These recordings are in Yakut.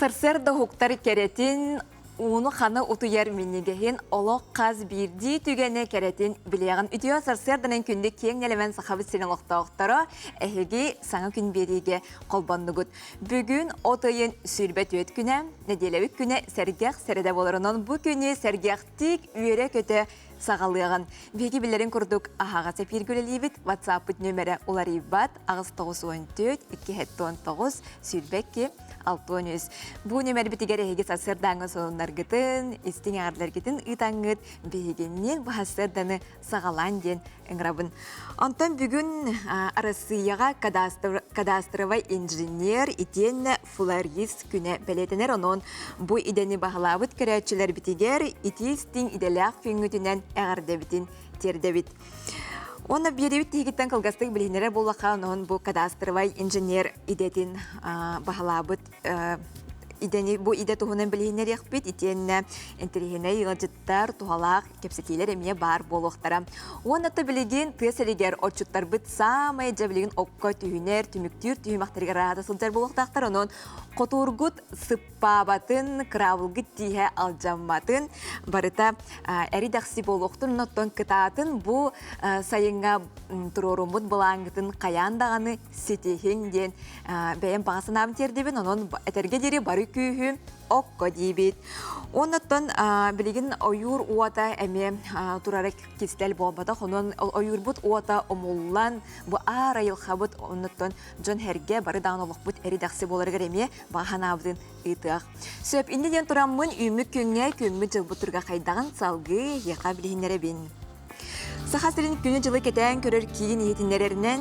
Сарсыарда уһуктар кэрэтин, ууну ханы утуйар минньигэһин, олох хас биирдии түгэнэ кэрэтин билиэҕин. Үтүө сарсыарданан күндү киэҥ нэлэмэн Сахабыт сирин олохтоохторо эһиги саҥа күн биэриигэ холбоннугут. Бүгүн от ыйын 24 күнэ, нэдиэлэбит күнэ сэргэх сэрэдэ буоларынан бу күнү сэргэхтик үөрэ-көтө саҕалыаҕын. Биһиги билэрин курдук аһаҕас эпииргэ үлэлиибит. WhatsApp-пыт нүөмэрэ уларыйбат 894 219 22 63. Бу нүөмэрбитигэр эһиги сарсыардааҥҥы сонуннаргытын, истиҥ эҕэрдэлэргитин ыытаҥҥыт биһигинниин бу сарсыарданы саҕалаан диэн ыҥырабын. Онтон бүгүн Арассыыйаҕа кадастровай инженер итиэннэ флорист күнэ бэлиэтэнэр. Онон бу идэни баһылаабыт көрөөччүлэрбитигэр итии-истиҥ идэлээх күҥҥүтүнэн эҕэрдэбитин тиэрдэбит. Уонна биэрэбит тиһигиттэн кылгастык билиһиннэрэр буоллахха, онон бу кадастровай инженер идэтин баһылаабыт идэни бу идэ туһунан билиһиннэриэхпит итиэннэ интэриэһинэй ыалдьыттар туһалаах кэпсэтиилэр эмиэ баар буолуохтара. Уонна то билигин тыа сиригэр отчуттарбыт саамай дьэ билигин окко түһүнэр, түмүктүүр түһүмэхтэригэр араата сылдьар буолуохтаахтар. Онон хотуургут сыппаабатын, кыраабылгыт тииһэ алдьамматын, барыта эри-дэхси буолуохтун, оттон кытаатын бу сайыҥҥа туруоруммут былааҥҥытын хайаан даҕаны ситиһиҥ диэн бэйэм баҕа санаабын тиэрдэбин. Онон этэргэ диэри бары күүһү окко диибит. Оннуттан билигин ойуур уота эмиэ турара кистэл буолбатах. Онон ойуурбут уота умуллан, бу аар айылҕабыт оннуттан дьон сэргэ бары даҕаны олохпут эридэхси буоларыгар эмиэ баҕа санаабытын ыытыах. Сөп, инньэ диэн тураммын үүммүт күҥҥэ күммүт-дьылбыт туруга хайдаҕын салгыы эһиэхэ билиһиннэрэбин. Саха сирин күнү-дьылы кэтээн көрөр киин иһитиннэрэринэн,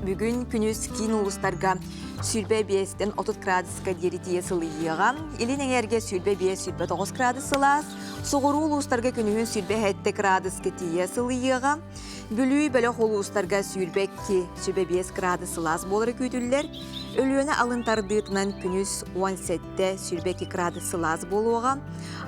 бүгүн күнүс киин улуустарга 25-тэн 30 градуска диэри тиийэ сылыйыаҕа. Илин эҥээргэ 25-29 градус сылаас, соҕуруу улуустарга күнүһүн 27 градуска тиийэ сылыйыаҕа. Бүлүү бөлөх улуустарга 22-25 градус сылаас буолара күүтүллэр. Өлүөнэ алын тардыытынан күнүс 17-22 градус сылаас буолуоҕа.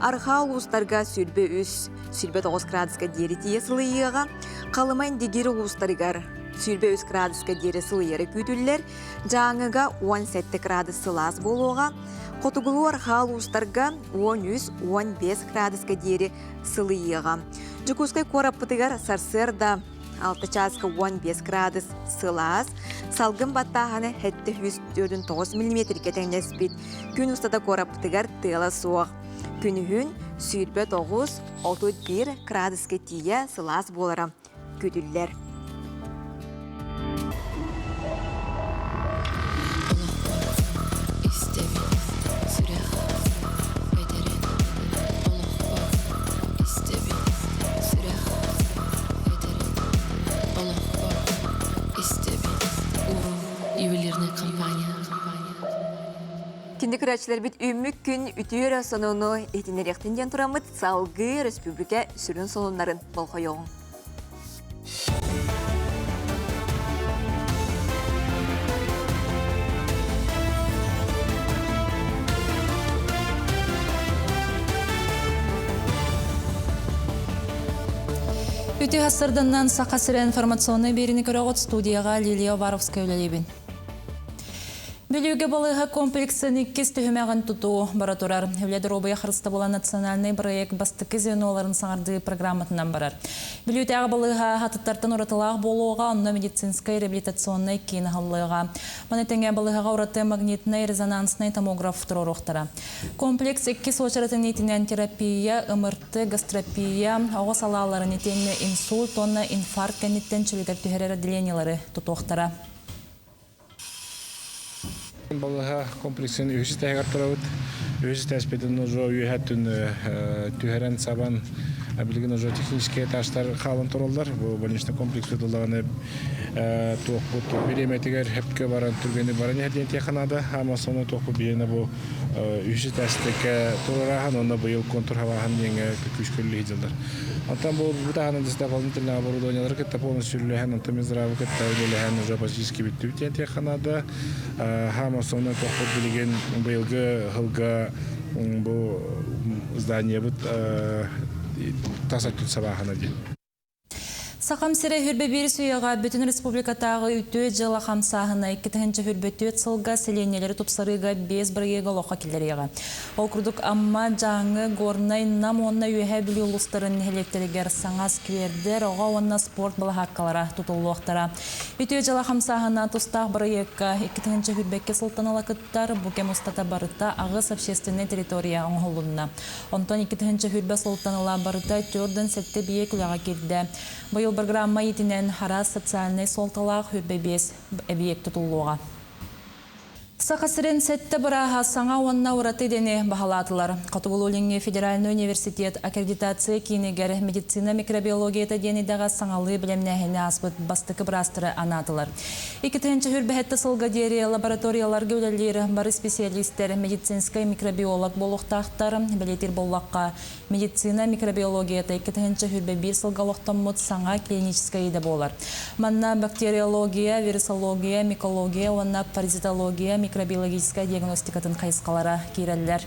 Арҕаа улуустарга 23 29 градуска диэри тиийэ сылыйыаҕа. Халыма Индигир улуустарыгар 23 градуска диэри сылыйара күүтүллэр. Дьааҥыга 17 градус сылаас буолуоҕа. Хотугулуу арҕаа улуустарга 13-15 градуска диэри сылыйыаҕа. Дьокуускай куораппытыгар сарсыарда 6 чааска 15 градус сылаас, салгын баттааһына 749 миллиметргэ тэҥнэспит. Күн устата куораппытыгар тыала суох. Күнүһүн 29-31 градуска тиийэ сылаас буолара күүтүллэр. Истэбин сүрэх этэрин олохпор истэбин сүрэх этэрин олохпор истэбин Урум ювелирная компания. Күндү көрөөччүлэрбит үүммүт күн үтүө эрэ сонуну иһитиннэриэхтин диэн тураммыт салгыы өрөспүүбүлүкэ сүрүн сонуннарын болҕойуоҕуҥ. Үтүө сарсыарданнан Саха сирэ информационнай биэриини көрөҕүт студияҕа Лилия Уваровская үлэлиибин. Бүлүүгэ балыыһа комплексын иккис түһүмэҕин тутуу бара турар. Үлэ доруобуйа харыстабыла национальнай бырайыак бастакы звеноларын саҥардыы программатынан барар. Бүлүүтээҕи балыыһа атыттартан уратылаах буолуоҕа, онно медицинскэй реабилитационнай киин аһыллыаҕа. Маны тэҥэ балыыһаҕа ураты магнитнай резонанснай томограф туруоруохтара. Комплекс иккис уочаратын иитинэн терапия, МРТ, гастропия, оҕо салааларын итиэннэ инсульт уонна инфаркт кэнниттэн чөлүгэр түһэрэр отделениелары тутуохтара. Балыыһа комплексын үһүс этээһигэр турабыт. Үһүс этээспитин уже үөһэ өттүн түһэрэн сабан билигин уже технический этажтар хаалан тураллар. Бу больничный комплекс тутуллаҕына туохпут бириэмэтигэр хөпкө баран түргэнник баран иһэр диэн тиэхэ наада. Амасону туохпут бириэмэ бу үһүс этээстэкэ турарааһын уонна быйыл контур хабааһын диэҥҥэ күүскэ үлэлии сылдьаллар. Оттон бу бу таһынан дополнительное оборудованиелары кытта полностью үлэлэһэн, онтон Минздравы кытта үлэлэһэн уже практически бүттүбүт диэн тиэххэ наада. Хаама основной тохпут билигин быйылгы сылга бу зданиебыт тас өттүн сабааһына диэн. Сахам сирэ 21 үйэҕэ бүтүн республикатааҕы үтүө дьыала хамсааһына 2024 сылга сэлиэнньэлэри тупсарыыга биэс бырайыагы олоххо киллэриэҕэ. Ол курдук Амма, Дьааҥы, Горнай, Нам уонна Үөһээ Бүлүү улуустарын нэһилиэктэригэр саҥа сквердэр, оҕо уонна спорт балаһааккалара тутуллуохтара. Үтүө дьыала хамсааһына тустаах бырайыакка 2022 сылтан ыла кыттар, бу кэм устата барыта аҕыс общественнай территория оҥоһулунна. Онтон 2020 сылтан ыла барыта 47 эбийиэк үлэҕэ киирдэ. Быйыл программа иитинэн араас социальнай суолталаах 25 эбийиэк тутуллуоҕа. Саха сирин сэттэ бырааһа саҥа уонна ураты идэни баһылаатылар. Хотугулуу-Илиҥҥи федеральнай университет аккредитация киинигэр медицина микробиологията диэн идэҕэ саҥалыы бэлэмнээһини ааспыт бастакы быраастары анаатылар. 2027 сылга диэри лабораторияларга үлэлиир бары специалистэр медицинскэй микробиолог буолуохтаахтар. Бэлиэтиир буоллахха, медицина микробиологията 2021 сылга олохтоммут саҥа клиническэй идэ буолар. Манна бактериология, вирусология, микология уонна паразитология микробиологическай диагностикатын хайысхалара киирэллэр.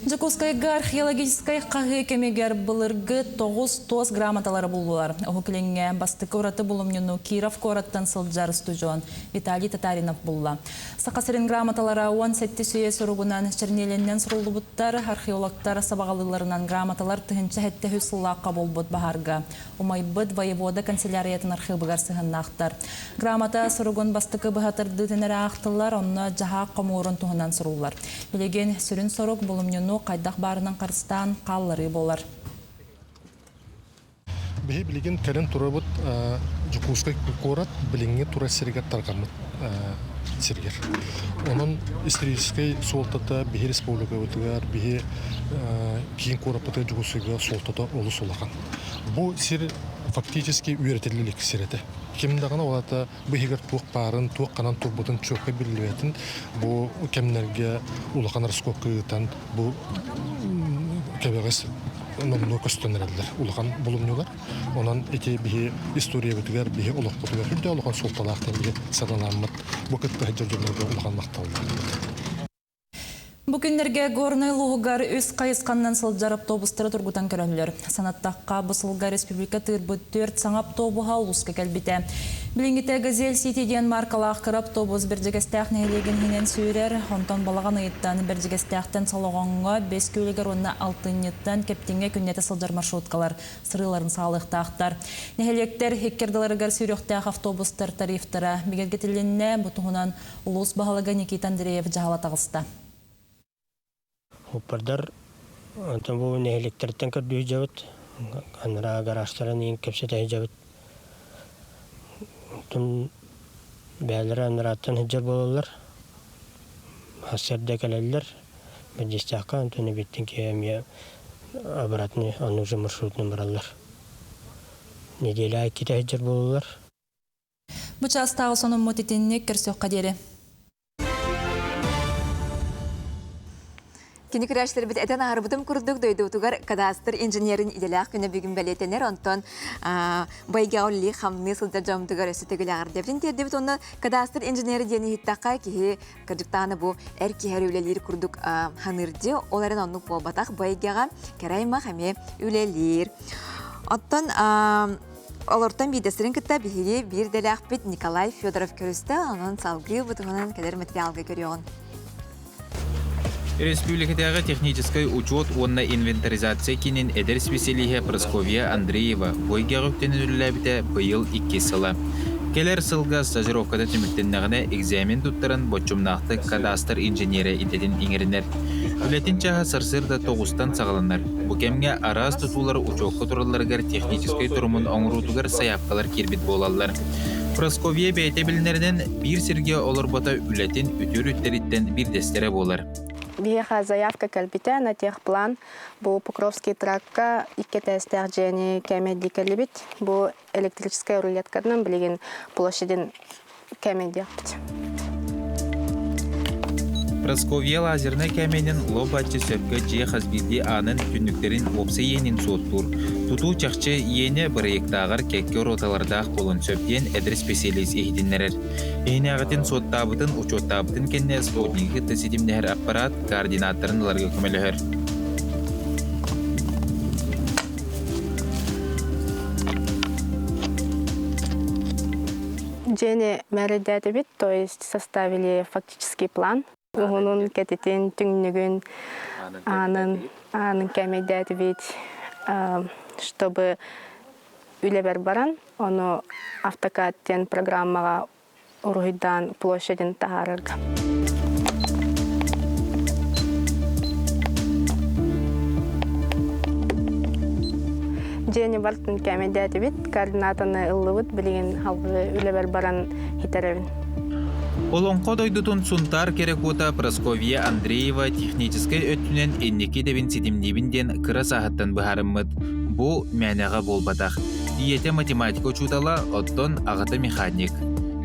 Дьокуускайга археологическай хаһыы кэмигэр былыргы тоҕус туос грамоталары буллулар. Уһук Илиҥҥэ бастакы ураты булумньуну Киров куораттан сылдьар устудьуон Виталий Татаринов булла. Саха сирин грамоталара 17 сүйэ суругунан чернилинэн суруллубуттар. Археологтар сабаҕалыылларынан грамоталар 1073 сыллаахха буолбут баһаарга умайбыт воевода канцеляриятын архыыбыгар сыһыннаахтар. Грамота суругун бастакы быһатырдыытын эрэ аахтылар, онно дьаһаах хомуурун туһунан суруллар. Билигин сүрүн сорук булумньуну хайдах баарынан харыстаан хаалларыы буолар. Биһи билигин кэлин турабыт Дьокуускай куорат билиҥҥи турар сиригэр тарҕаммыт сиригэр. Онон историческай суолтата биһи республикабытыгар, биһи киин куораппытыгар Дьокуускайга суолтата олус улахан. Бу сир фактически үөрэтиллэ илик сир этэ. Ким даҕаны ол аата бу иһигэр туох баарын, туох ханан турбутун чуолкай биллибэтин бу кэмнэргэ улахан раскопка ыытан бу кэбэҕэс номнуо көстөн эрэллэр улахан булумньулар. Онон ити биһи историябытыгар, биһи олохпутугар үрдэ улахан суолталаах диэн биһи саналаммыт бу кытта сылдьар дьоннорго улахан махталлаахпыт. Бу күннэргэ Горнай улууһугар үс хайысханнан сылдьар автобустары тургутан көрөллөр. Санаттахха, бу сылга республика тыырбыт түөрт саҥа автобуһа улууска кэлбитэ. Билиҥҥитэ «Газель Сити» диэн маркалаах кыра автобус Бэрдьигэстээх нэһилиэгин иһинэн сүүрэр. Онтон балаҕан ыйыттан Бэрдьигэстээхтэн Солоҕоҥҥо, Бэс Күөлүгэр уонна Алтынньыттан Кэптиҥҥэ күннэтэ сылдьар маршруткалар сырыыларын саҕалыахтаахтар. Нэһилиэктэр икки ардыларыгар сүүрүөхтээх автобустар тарифтара бигэргэтилиннэ. Бу туһунан Улуус баһылыга Никита Андреев дьаһала таҕыста. Уппардар онтон бу нэһилиэктэртэн көрдүү сылдьабыт. Анараа гаражтарын иин кэпсэтэ сылдьабыт. Онтон бэйэлэрэ анарааттан сылдьар буолаллар. Сарсыарда кэлэллэр. Бэрдьиэстээххэ онтон эбиэттэн киэһэ эмиэ обратный аны уже маршрутунан бараллар. Неделя аайы иккитэ сылдьар буолаллар. Бу чаастааҕы сонуммут итинник көрсүөххэ диэри. Кини күрээччилэрбит этэн аһарбытым курдук дойдубутугар кадастр инженерин идэлээх күнэ бүгүн бэлиэтэнэр. Онтон байга үлэлии хамныы сылдьар дьоммутугар өссө төгүл эҕэрдэбитин тиэрдэбит. Онно кадастр инженери диэн иһиттэххэ киһи кырдьыктааны бу эр киһи эрэ үлэлиир курдук саныыр дии. Ол эрэн оннук буолбатах. Бу эйгэҕэ кэрэ аймах эмиэ үлэлиир. Оттон Олортон биирдэстэрин кытта биһиги биир идэлээхпит Николай Федоров көрүстэ, онон салгыы бу туһунан кэлэр материалга көрүөҕүн. Республикатааҕы техническэй учуот уонна инвентаризация киинин эдэр исписэлииһэ Прасковья Андреева бу эйгэҕэ үктэнэн үлэлээбитэ быйыл иккис сыла. Кэлэр сылга стажировката түмүктэннэҕинэ экзамен туттаран боччумнаахтык кадастр инженерэ идэтин иҥэринэр. Үлэтин чааһа сарсыарда тоҕустан саҕаланар. Бу кэмҥэ араас тутуулар учуокка туралларыгар техническэй торумун оҥоруутугар сайаапкалар киирбит буолаллар. Прасковья бэйэтэ билинэринэн, биир сиргэ олорбото үлэтин үтүө өрүттэриттэн биирдэстэрэ буолар. Биһиэхэ заявка кэлбитэ на техплан. Бу Покровский тракка икки этээстээх дьиэни кээмэйдии кэллибит. Бу электрическай рулетканан билигин площадин кээмэйдиэхпит. Прасковья лазернай кээмэйинэн лоп-баччы сөпкө дьиэ хас биирдии аанын, түннүктэрин уопсай иэнин суоттуур. Тутуу чахчы иэнэ бырайыактааҕар кэккэ роталардаах буолуон сөп диэн эдэр специалист иһитиннэрэр. Иһинээҕитин суоттаабытын, учуоттаабытын кэннэ спутнигы кытта ситимнэһэр аппарат координаттарын ыларга көмөлөһөр. Дьиэни мээрэйдээтибит, то есть составили фактический план. Уһунун, кэтитин, түҥнүгүн, аанын, аанын кээмэйдээтибит, чтобы үлэбэр баран, ону автокад диэн программаҕа уруһуйдаан площадин таһаарарга. Дьиэни бартын кээмэйдээтибит, координатаны ыллыбыт, билигин халгыы үлэбэр баран итэрэбин. Олоҥхо дойдутун Сунтаар кэрэ куота Прасковья Андреева техническэй өттүнэн инники идэбин ситимниибин диэн кыра сааһыттан быһаарыммыт. Бу мээнэҕэ буолбатах. Ийэтэ математика учуутала, оттон аҕата механик.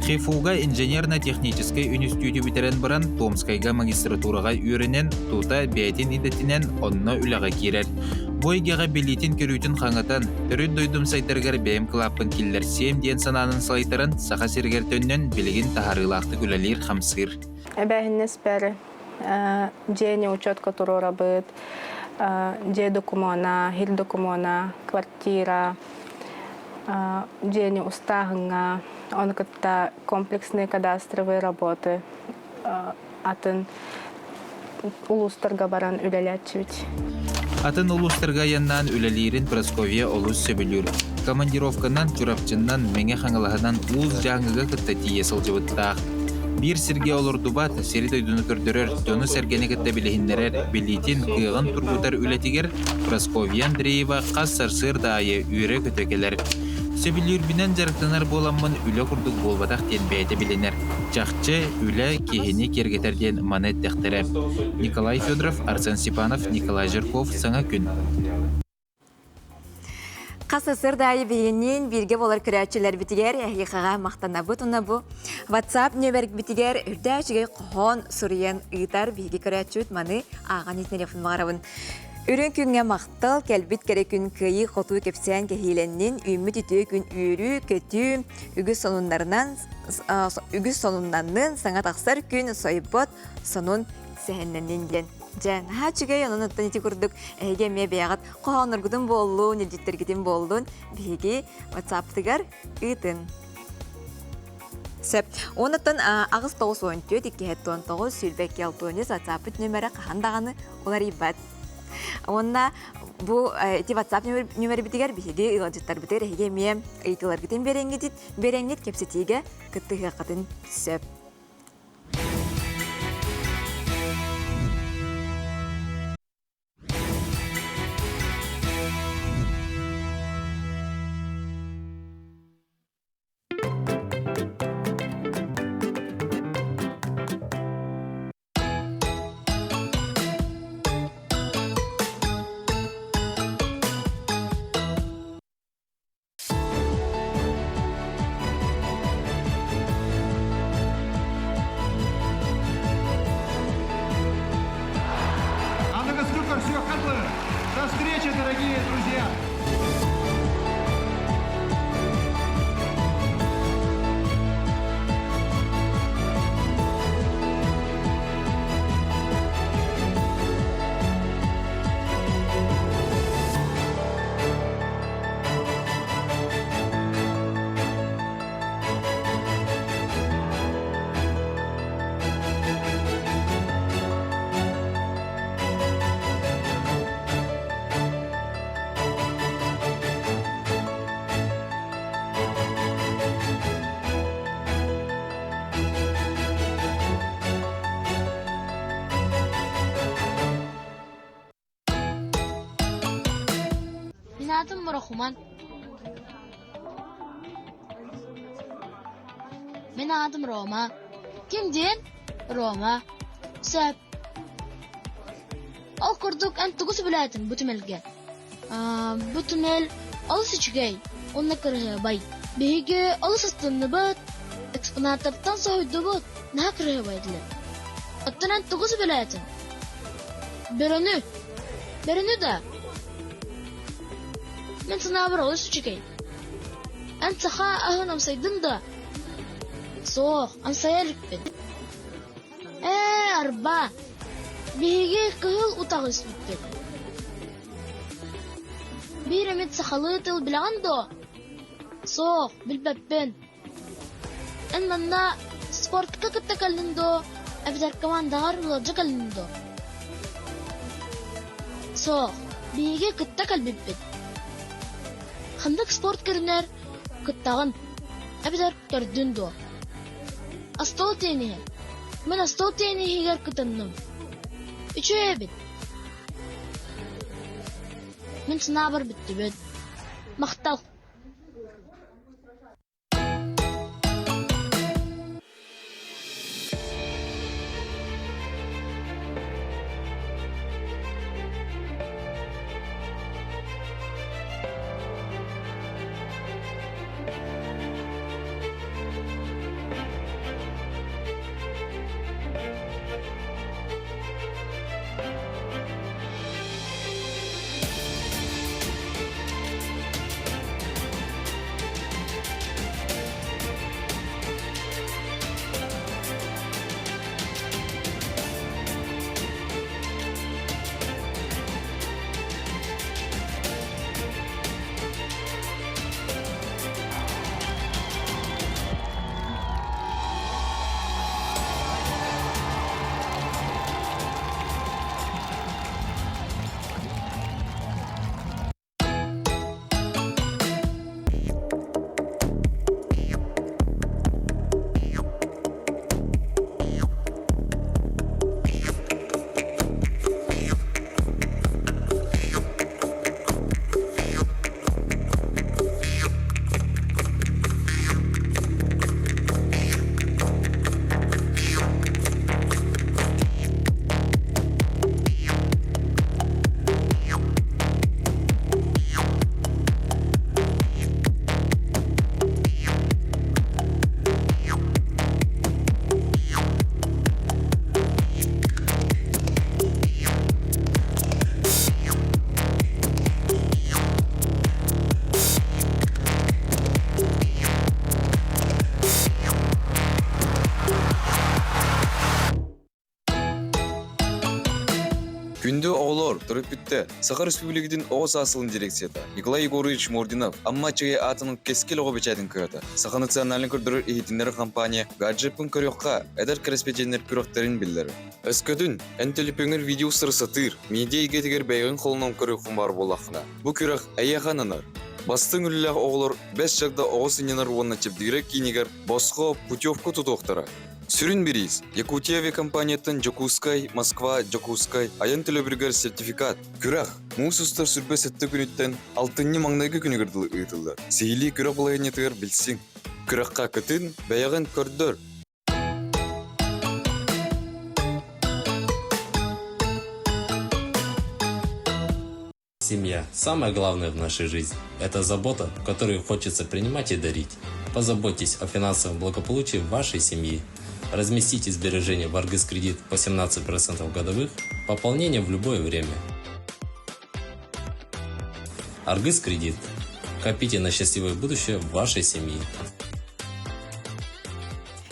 ХИФУ-га инженерно-техническэй үнүстүүтү бүтэрэн баран Томскайга магистратураҕа үөрэнэн, тута бэйэтин идэтинэн онно үлэҕэ киирэр. Бу эйгэҕэ билиитин-көрүүтүн хаҥатан, төрүт дойдум сайдарыгар бэйэм кылааппын киллэрсиэм диэн санаанан салайтаран, Саха сиригэр төннөн билигин таһаарыылаахтык үлэлиир-хамсыыр. Эбээһинэспэр дьиэни учетка туруорабыт, дьиэ докумуона, хил докумуона, квартира, дьиэни устааһыҥҥа, ону кытта комплексные кадастровые работы атын улуустарга баран үлэлээччибит. Атын улуустарга айаннаан үлэлиирин Прасковья олус сөбүлүүр. Командировканан Чурапчыннан, Мэҥэ Хаҥалаһынан Уус Дьааҥыга кытта тиийэ сылдьыбыттаах. Биир сиргэ олордубат, сири-дойдуну көрдөрөр, дьону-сэргэни кытта билиһиннэрэр, билиитин, кыаҕын тургутар үлэтигэр Прасковья Андреева хас сарсыарда аайы үөрэ-көтө кэлэр. Сөбүлүүрбүнэн дьарыктанар буоламмын үлэ курдук буолбатах диэн бэйэтэ билинэр. Чахчы, үлэ киһини киэргэтэр диэн маны эттэхтэрэ. Николай Федоров, Арсен Степанов, Николай Жирков «Саҥа күн». Хас сырдаайы биһигинниин бииргэ буолар көрөөччүлэрбитигэр эһиэхэҕэ махтанабыт уонна бу WhatsApp нөмэрбитигэр үрдээх үчүгэй хоһоон суруйан ыытар биһиги көрөөччүбүт маны ааҕан телефон баҕарабын. Үрүҥ күҥҥэ махтал, кэлбит кэрэ күн кыайыы-хотуу кэпсээн кэһиилэннин, үүммүт үтүө күн үөрүү, көтүү, үгүс сонуннарынан үгүс сонуннаннын, саҥа тахсар күн сойбот сонун сэһэннэннин диэн. Дьэ, наһаа үчүгэй, онон оттон ити курдук эһиги эмиэ бэйэҕит хоһоонноргутун буоллун, илдьиттэргитин буоллун, биһиги WhatsApp-тыгар ыытын. Сөп. Онуттан 8 9 14 2 19 22 6 WhatsApp-ыт нөмэрэ хаһан даҕаны уларыйбат. Уонна бу ити WhatsApp нөмэрбитигэр биһиги ыалдьыттарбытыгар эһиги эмиэ ыйытыыларгытын биэрэҥҥит, биэрэҥҥит кэпсэтиигэ кыттыһыаххытын сөп. Аныгыскы көрсүөххэ дылы! До встречи, дорогие друзья! Мин аатым Мурахуман. Мин аатым Рома. Ким диэн? Рома. Сөп. Ол курдук эн тугу сөбүлээтиҥ бу түмэлгэ? Бу түмэл олус үчүгэй уонна кыраһыабай. Биһиги олус астынныбыт, экспонаттартан соһуйдубут, наһаа кыраһыабай этилэр. Оттон эн тугу сөбүлээтиҥ? Бөрөнү. Бөрөнү да? Мин санаабар олус үчүгэй. Эн саха аһын амсайдыҥ да? Суох, амсайа иликпин. Ээ, арба, биһиги кыһыл утаҕы испиппит. Биир эмит сахалыы тыл билэҕин дуо? Суох, билбэппин. Эн манна спортка кытта кэллиҥ дуо, эбэтэр командаҕар ыалдьа кэллиҥ дуо? Суох, биһиги кытта кэлбиппит. Ханнык спорт көрүҥэр кыттаҕын, эбэтэр көрдүн дуо? Остуол тенниһэ. Мин остуол тенниһигэр кытынным. Үчүгэй эбит. Мин санаабар бүттүбүт. Махтал. Күндү оҕолор, төрөппүттэр, Саха Республикатын оҕо саас сылын дирекцията Николай Егорович Мординов Амма Аччыгый аатынан Кэскил оҕо бэчээтин кыһата, Саха национальнай көрдөрөр иһитиннэрэр компания гаджеппын көрүөххэ эдэр кэрэспэдьиэннэр күрэхтэрин биллэрэр. Өскөтүн, эн төлөпүөҥҥэр видео сатыыр, медиа эйгэтигэр бэйэҕин холонон көрүөххүн баар буоллаххына, бу күрэх эйиэхэ ананар. Бастыҥ үлэлээх оҕолор Бэс Чагда оҕо сынньанар уонна чэбдигирэр киинигэр босхо путевка тутуохтара. Сүрүн бириис Якутия авиакомпанияттан Дьокуускай, Москва, Дьокуускай айан төлөбүрүгэр сертификат. Күрэх муус устар сүрбэ сэттэ күнүттэн алтынньы маҥнайгы күнүгэр дылы ыытыллар. Сиһилии күрэх балаһыанньатыгар билсиҥ. Күрэххэ кытын, бэйэҕин көрдөр! Семья – самое главное в нашей жизни. Это забота, которую хочется принимать и дарить. Позаботьтесь о финансовом благополучии вашей семьи. Разместите сбережения в Аргыс Кредит по 17% годовых, пополнение в любое время. Аргыс Кредит. Копите на счастливое будущее вашей семьи.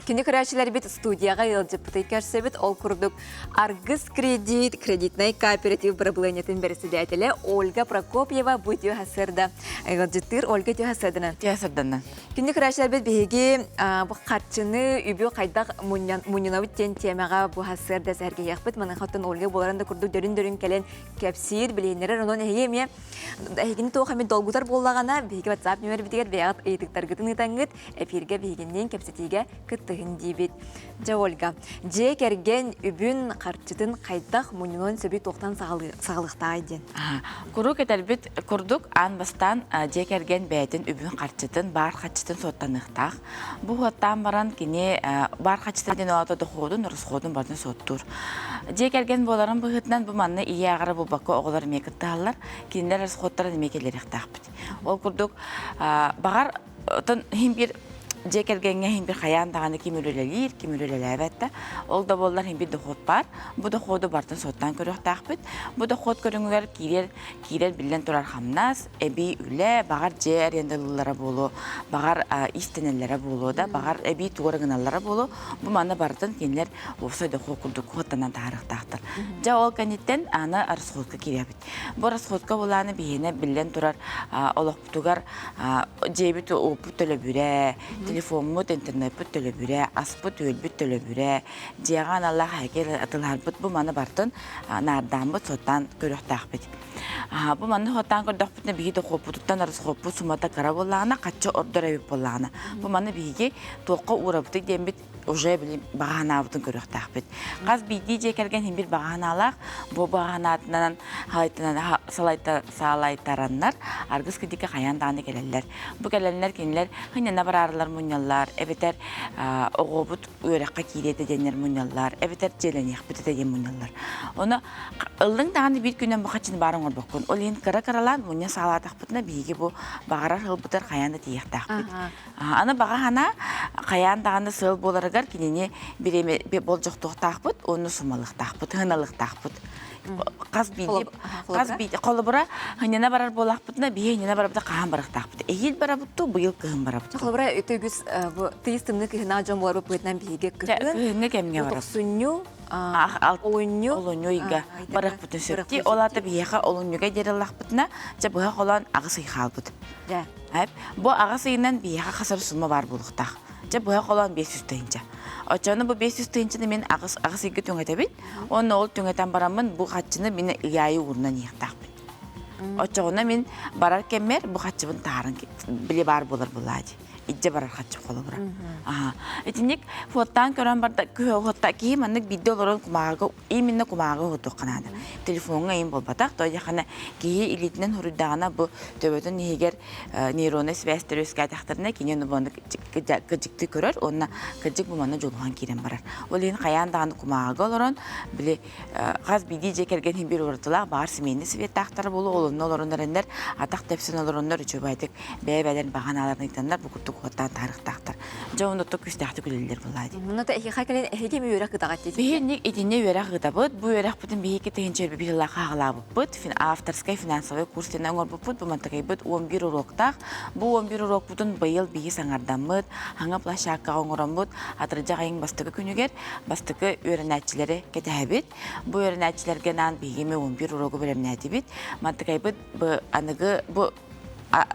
Кини көрөөччүлэрбит студияҕа ыалдьыппытый көрсөбүт. Ол курдук Аргыс кредит кредитнай кооператив бырабылыанньатын бэрэссэдээтэлэ Ольга Прокопьева бу үтүө сарсыарда ыалдьыттыыр. Ольга үтүө сарсыарданан. Үтүө сарсыарданан. Күндү көрөөччүлэрбит биһиги бу харчыны үбү хайдах мунньунабыт диэн тиэмэҕэ бу сарсыарда сэһэргэһиэхпит. Маныхаттан Ольга буоларын да курдук дөрүн-дөрүн кэлэн кэпсиир, билиһиннэрэр. Онон эһиги эмиэ эһигини туох эмит долгутар буоллаҕына, биһиги WhatsApp нүөмэрбитигэр бэйэҕит ыйытыктаргытын ыытаҥҥыт, эфиргэ биһигинниин кэпсэтиигэ кыттыһын диибит. Дьэ, Ольга, дьиэ кэргэн үбүн, харчытын хайдах мунньунуон сөбүй туохтан саҕалыахтааҕый диэн? Куруук этэрбит курдук, аан бастаан дьиэ кэргэн бэйэтин үбүн-харчытын, баар харчытын суоттаныахтаах. Бу суоттаан баран кини баар харчытын диэн олото доходун, расходун барытын суоттуур. Дьиэ кэргэн буоларын быһыытынан бу манна ийэ аҕара булбакка оҕолор эмиэ кыттыһаллар, кинилэр расходтарын эмиэ киллэриэхтээхпит. Ол курдук, баҕар Оттон иһин биир дьиэ кэргэҥҥэ иһин биир хайаан даҕаны ким үлэлиир, ким үлэлээбэт да. Ол да буоллар иһин биир дохуот баар. Бу дохуоду барытын суоттаан көрүөхтээхпит. Бу дохуот көрүҥүгэр киирэр, киирэр биллэн турар хамнас, эбии үлэ, баҕар дьиэ арендалыыллара буолуо, баҕар иистэнэллэрэ буолуо да, баҕар эбии тугу эрэ гыналлара буолуо. Бу манна барытын кинилэр уопсай дохуот курдук суоттанан таһаарыахтаахтар. Дьэ ол кэнниттэн аны расходка киирэбит. Бу расходка булааны биһиэнэ биллэн турар олохпутугар дьиэбит уоппут төлөбүрэ, Телефоммут, интернеппит төлөбүрэ, аспыт-үөлбүт төлөбүрэ, дьиэҕэ аналлаах эһэки атылаһарбыт бу маны бартын наардааммыт, соттаан көрүөхтээхпит. Бу манны соттаан көрдөхпүтүнэ биһиги дохуоппутуттан расхоппут сумата кыра буоллаҕына, хаччы ордор эбит буоллаҕына. Бу маны биһиги туохха уурабытый диэммит уже били баҕа санаабытын көрүөхтээхпит. Хас биирдии дьиэ кэргэн иһин бир баҕа санаалаах, бу баҕа санаатынан салайтараннар аргыс кидикэ хайаан даҕаны кэлэллэр. Бу кэлэннэр кинилэр хынньана бараарылар мунньаллар, эбэтэр оҕобут үөрэххэ киириэтэ диэннэр мунньаллар, эбэтэр дьиэлэниэхпит этэ диэн мунньаллар. Ону ыллыҥ даҕаны биир күнэн бу хаччыны баар оҥорбоккун. Ол иһин кыра-кыралаан мунньа саалаатахпытына биһиги бу баҕарар сылбытыгар хайаан да тиийиэхтээхпит. Аны баҕа санаа хайаан даҕаны сыал буоларыгар кинини бириэмэ болдьохтуохтаахпыт уонна сумалыахтаахпыт, ыһыналыахтаахпыт. Хас биирдии хас биирдии холобура хынньана барар буоллахпытына биһи хынньана барабыта хаһан барыахтаахпыт. Эһиил барабыт туу, быйыл кыһын барабыт туу. Холобура үгүс бу тыйыс тымныы кыһынаа дьон буоларбыт быһыытынан биһиги кыһын кыһыҥҥы кэмҥэ барабыт. Тохсунньу, олунньу, олунньу ыйга барыахпытын сөп. Ол аата биһиэхэ олунньуга диэри ыллахпытына, дьэ быһа холоон аҕыс ый хаалбыт. Бу аҕыс ыйынан биһиэхэ хасар сумма баар буолуохтаах. Дьэ быһа холоон 500 тыһыынча. Оччону бу 500 тыһыынчаны мин аҕыс аҕыс ыйга түҥэтэбин. Уонна ол түҥэтэн бараммын бу хаччыны мин ыйаайы уурунан иһиэхтээхпин. Оччоҕуна мин барар кэммэр бу хаччыбын таһааран били баар буолар буолаа дии. Иддьэ барар хаччы холобура. Аха. Итинник фоттаан көрөн барда күһө киһи маннык биирдэ олорон кумааҕыга именно кумааҕы уһутуохха наада. Телефоҥҥа эйин буолбатах, то яхана киһи илиитинэн хоруйдаҕына бу төбөтүн иһигэр нейроннай связьтар үөскээтэхтэринэ кини ону бу кыдьыкты көрөр уонна кыдьык бу манна дьулуһан киирэн барар. Ол иһин хайаан даҕаны кумааҕыга олорон били хас биирдии дьиэ кэргэн иһин биир уратылаах баар семейный советтаахтара буолуо ол онно олорон эрэннэр атах тэпсэн олороннор үчүгэйдик бэйэ-бэйэлэрин баҕанааларын ыйтаннар бу курдук уоттаан таарыктаахтар. Дьэ онно күүстээхтик үлэлиир буолаа дии. Муна эһиэхэ кэлин эһиги эми үөрэх ыытаҕыт дии. Биһиги итиннэ үөрэх ыытабыт. Бу үөрэхпитин биһиги тыһыынча биир сыллаах хаалаабыппыт. Авторскай финансовый курс диэн оҥорбуппут. Бу мантакайбыт 11 уруоктаах. Бу 11 уруокпутун быйыл биһи саҥардаммыт, хаҥа площадкаҕа оҥороммут атырдьах айын бастакы күнүгэр бастакы үөрэнээччилэри кэтэһэбит. Бу үөрэнээччилэргэ анаан биһиги эми 11 уруогу бэлэмнээтибит. Мантакайбыт бу аныгы бу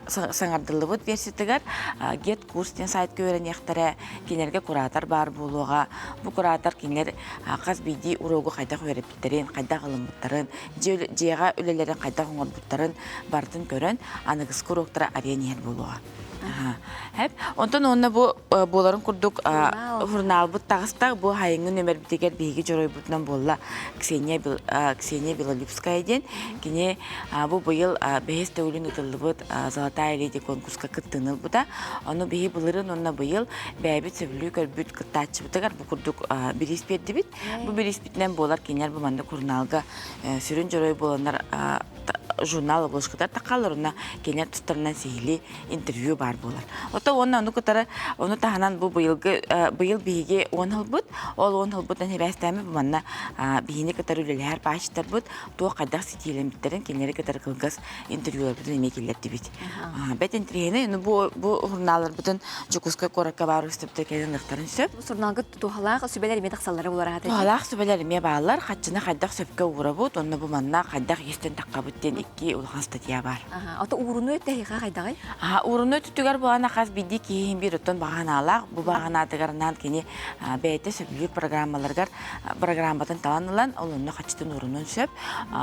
саҥардыллыбыт версиятыгар Get курс диэн сайтка үөрэниэхтэрэ, кинилэргэ куратор баар буолуоҕа. Бу куратор кинилэр хас биирдии уруогу хайдах үөрэппиттэрин, хайдах ылыммыттарын, дьиэҕэ үлэлэрин хайдах оҥорбуттарын барытын көрөн, аныгыскы уруоктара арыйан иһэр буолуоҕа. Хэп. Онтон уонна бу буоларын курдук журналбыт таҕыста. Бу хайыҥҥы нөмербитигэр биһиги дьоруойбутунан буолла Ксения, Ксения Белолюбская диэн. Кини бу быйыл бэһис төгүлүн ыытыллыбыт Золотая леди конкурска кыттыыны ылбыта. Ону биһи былырыын уонна быйыл бэйэбит сөбүлүү көрбүт кыттааччыбытыгар бу курдук бириис биэрдибит. Бу бирииспитинэн буолар кинилэр бу маннык журналга сүрүн дьоруой буоланнар журнал обложкатар тахаллар уонна кинилэр тустарынан сиһилии интервью баар буолар. Ото уонна ону кытары ону таһынан бу быйылгы быйыл биһиги уон ылбыт, ол уон ылбытын хибээстээми бу манна биһини кытары үлэлэһэр паачтарбыт туох хайдах ситиилэммиттэрин кинилэри кытары кылгас интервьюларбытын эмиэ киллэрдибит. Бэт интириэһинэй, ну бу бу журналларбытын Дьокуускай куоракка баар выставка кэлэн ылыахтарын сөп. Журналга туһалаах сүбэлэр эмиэ тахсаллара буолар аата. Туһалаах сүбэлэр эмиэ бааллар. Хаччыны хайдах сөпкө уурабыт, онно бу манна хайдах иистэн таххабыт диэн икки улахан статья баар. Ото уурунуу өттө эһиэхэ хайдаҕый? Уурунуу өттүгэр буолана хас биирдии киһи биир оттон баҕанаалаах. Бу баҕанаатыгар кини бэйэтэ сөбүлүүр программаларыгар программатын талан ылан, ол онно хаччытын уурунуон сөп.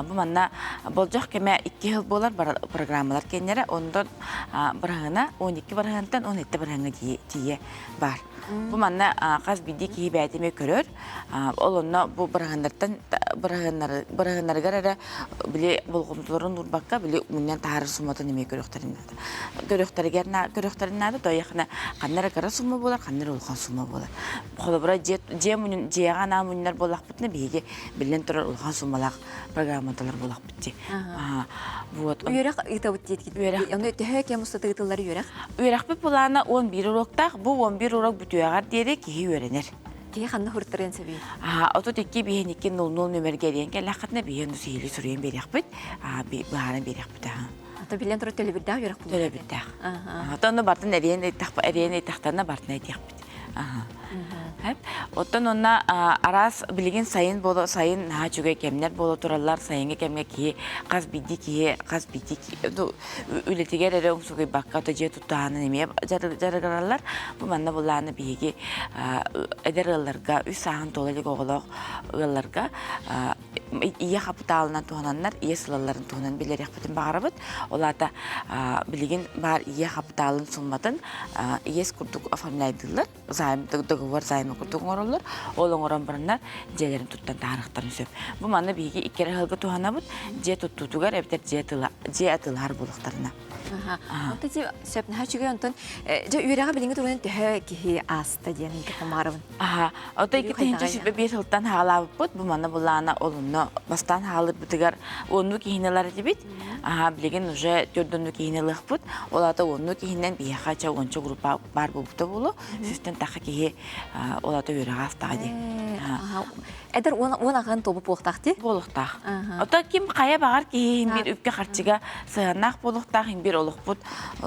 Бу манна болдьох кэмэ икки сыл буолар программалар кэннэрэ, онтон бырыһыана 12 бырыһыантан 17 бырыһыаҥҥа тиийэ баар. Бу манна хас биирдии киһи бэйэтэ эмиэ көрөр. Ол онно бу бырыһыаннартан бырыһыаннарыгар эрэ били болҕомтолорун уурбакка били мунньан таһаарар сумматын эмиэ көрүөхтэрин наада. Көрүөхтэригэр көрүөхтэрин наада, тоойохына ханна эрэ кыра сумма буолар, ханна эрэ улахан сумма буолар. Холобура, дьиэ дьиэ мунньун дьиэҕэ анаан мунньар буоллахпытына биһиги биллэн турар улахан суммалаах программаталар буолахпыт дии. Вот. Үөрэх ыытабыт диэткит. Үөрэх. Ону төһө кэм устата ыытыллар үөрэх? Үөрэхпит былаана 11 уроктаах. Бу 11 урок бүтүөҕэр диэри киһи үөрэнэр. Киһи ханна хуруттарыан сөбүй? 32 биһиникки 00 нөмерге эриэн кэллэххитинэ биһиэн сиһили суруйан биэриэхпит, быһааран биэриэхпит. Ата билэн турар төлөбүрдээх үөрэх буолар. Төлөбүрдээх. Ата ону бартын эриэн ыйдахтарына бартын этиэхпит. Оттон онно араас билигин сайын боло сайын наһаа үчүгэй кэмнэр буола тураллар. Сайыҥҥы кэмҥэ киһи хас биирдии киһи хас биирдии үлэтигэр эрэ умсугуйбакка то дьиэ туттаһанын эмиэ дьарыгыраллар. Бу манна буллааны биһиги эдэр ыалларга үс сааһын туола илик оҕолоох ыалларга ийэ хапытаалынан туһананнар ийэ сылалларын туһунан билэриэхпитин баҕарабыт. Ол аата билигин баар ийэ хапытаалын сумматын иэс курдук оформляйдыыллар, займ, договор займа курдук оҥороллор. Ол оҥорон бараннар дьиэлэрин туттан таһаарыахтарын сөп. Бу манна биһиги икки эрэ ыһылга туһанабыт. Дьиэ туттуутугар эбэтэр дьиэ тыла дьиэ атыылаһар буолуохтарына. Онтон ти сөп наһаа үчүгэй онтон дьэ үөрэҕи билиҥҥи туругунан төһө киһи ааста диэн хамаарабын. Аха, ото 2025 сылтан хаалаабыппыт, бу манна булаана олунно бастаан хаалырбытыгар уонну киһини ылар этибит. Аха, билигин уже төрдөннү киһини ылыахпыт. Ол ата уонну киһинэн биһиэхэ ча уонча группа баар буолбута буолу. Сүүстэн таха киһи ол ата үөрэҕэ астаҕа дии. Эдэр уон аҕын тобу буолуохтаах дии? Буолуохтаах. Ото ким хайа баҕар киһи иһин биир үпкэ харчыга сыһыаннаах буолуохтаах, иһин биир олохпут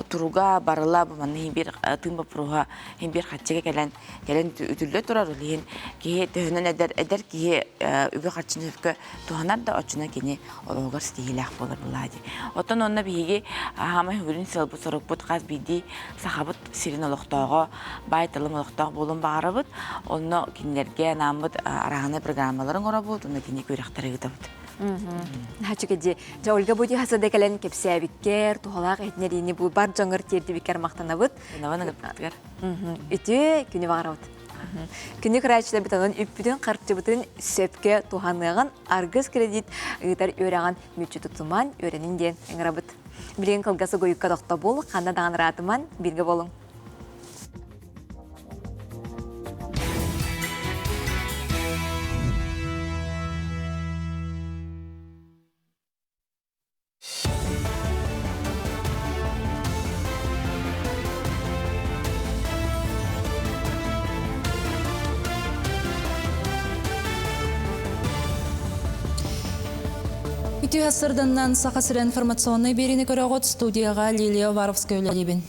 туруга барыла бу манна иһин биир тыын боппуруоһа иһин биир харчыга кэлэн кэлэн үтүллэ турар ол иһин киһи төһөнөн эдэр эдэр киһи үбү-харчыны сөпкө туһанар да оччонон кини олоҕугар ситиһиилээх буолар былаа дии. Оттон онно биһиги хаамай сүрүн сыалбыт сорукпут хас биирдии сахабыт сирин олохтооҕо баай талым олохтоох буолуон баҕарабыт. Онно кинилэргэ анааммыт арааһынай программаларын оҥоробут уонна кини күрэхтэри ыытабыт. Хачыка дии. Дьэ, Ольга бу дии да кэлэн кэпсээбиккэр, туһалаах иһитиннэриини бу бар дьоҥҥор тиэрдибиккэр махтанабыт. Махтанабын ыҥырбыккытыгар. Үтүө күнү баҕарабыт. Күнү кырааччыларбыт онон үппүтүн харчыбытын сөпкө туһаныаҕын аргыс кредит ыытар үөрэҕин мүччү тутуман үөрэнин диэн ыҥырабыт. Билигин кылгас угуйукка тохтобул, ханна даҕаны ыраатыман, бииргэ буолуҥ. Үтүө сырданнан Саха сирэ информационнай биэриини көрөҕүт студияҕа Лилия Уваровская үлэлиибин.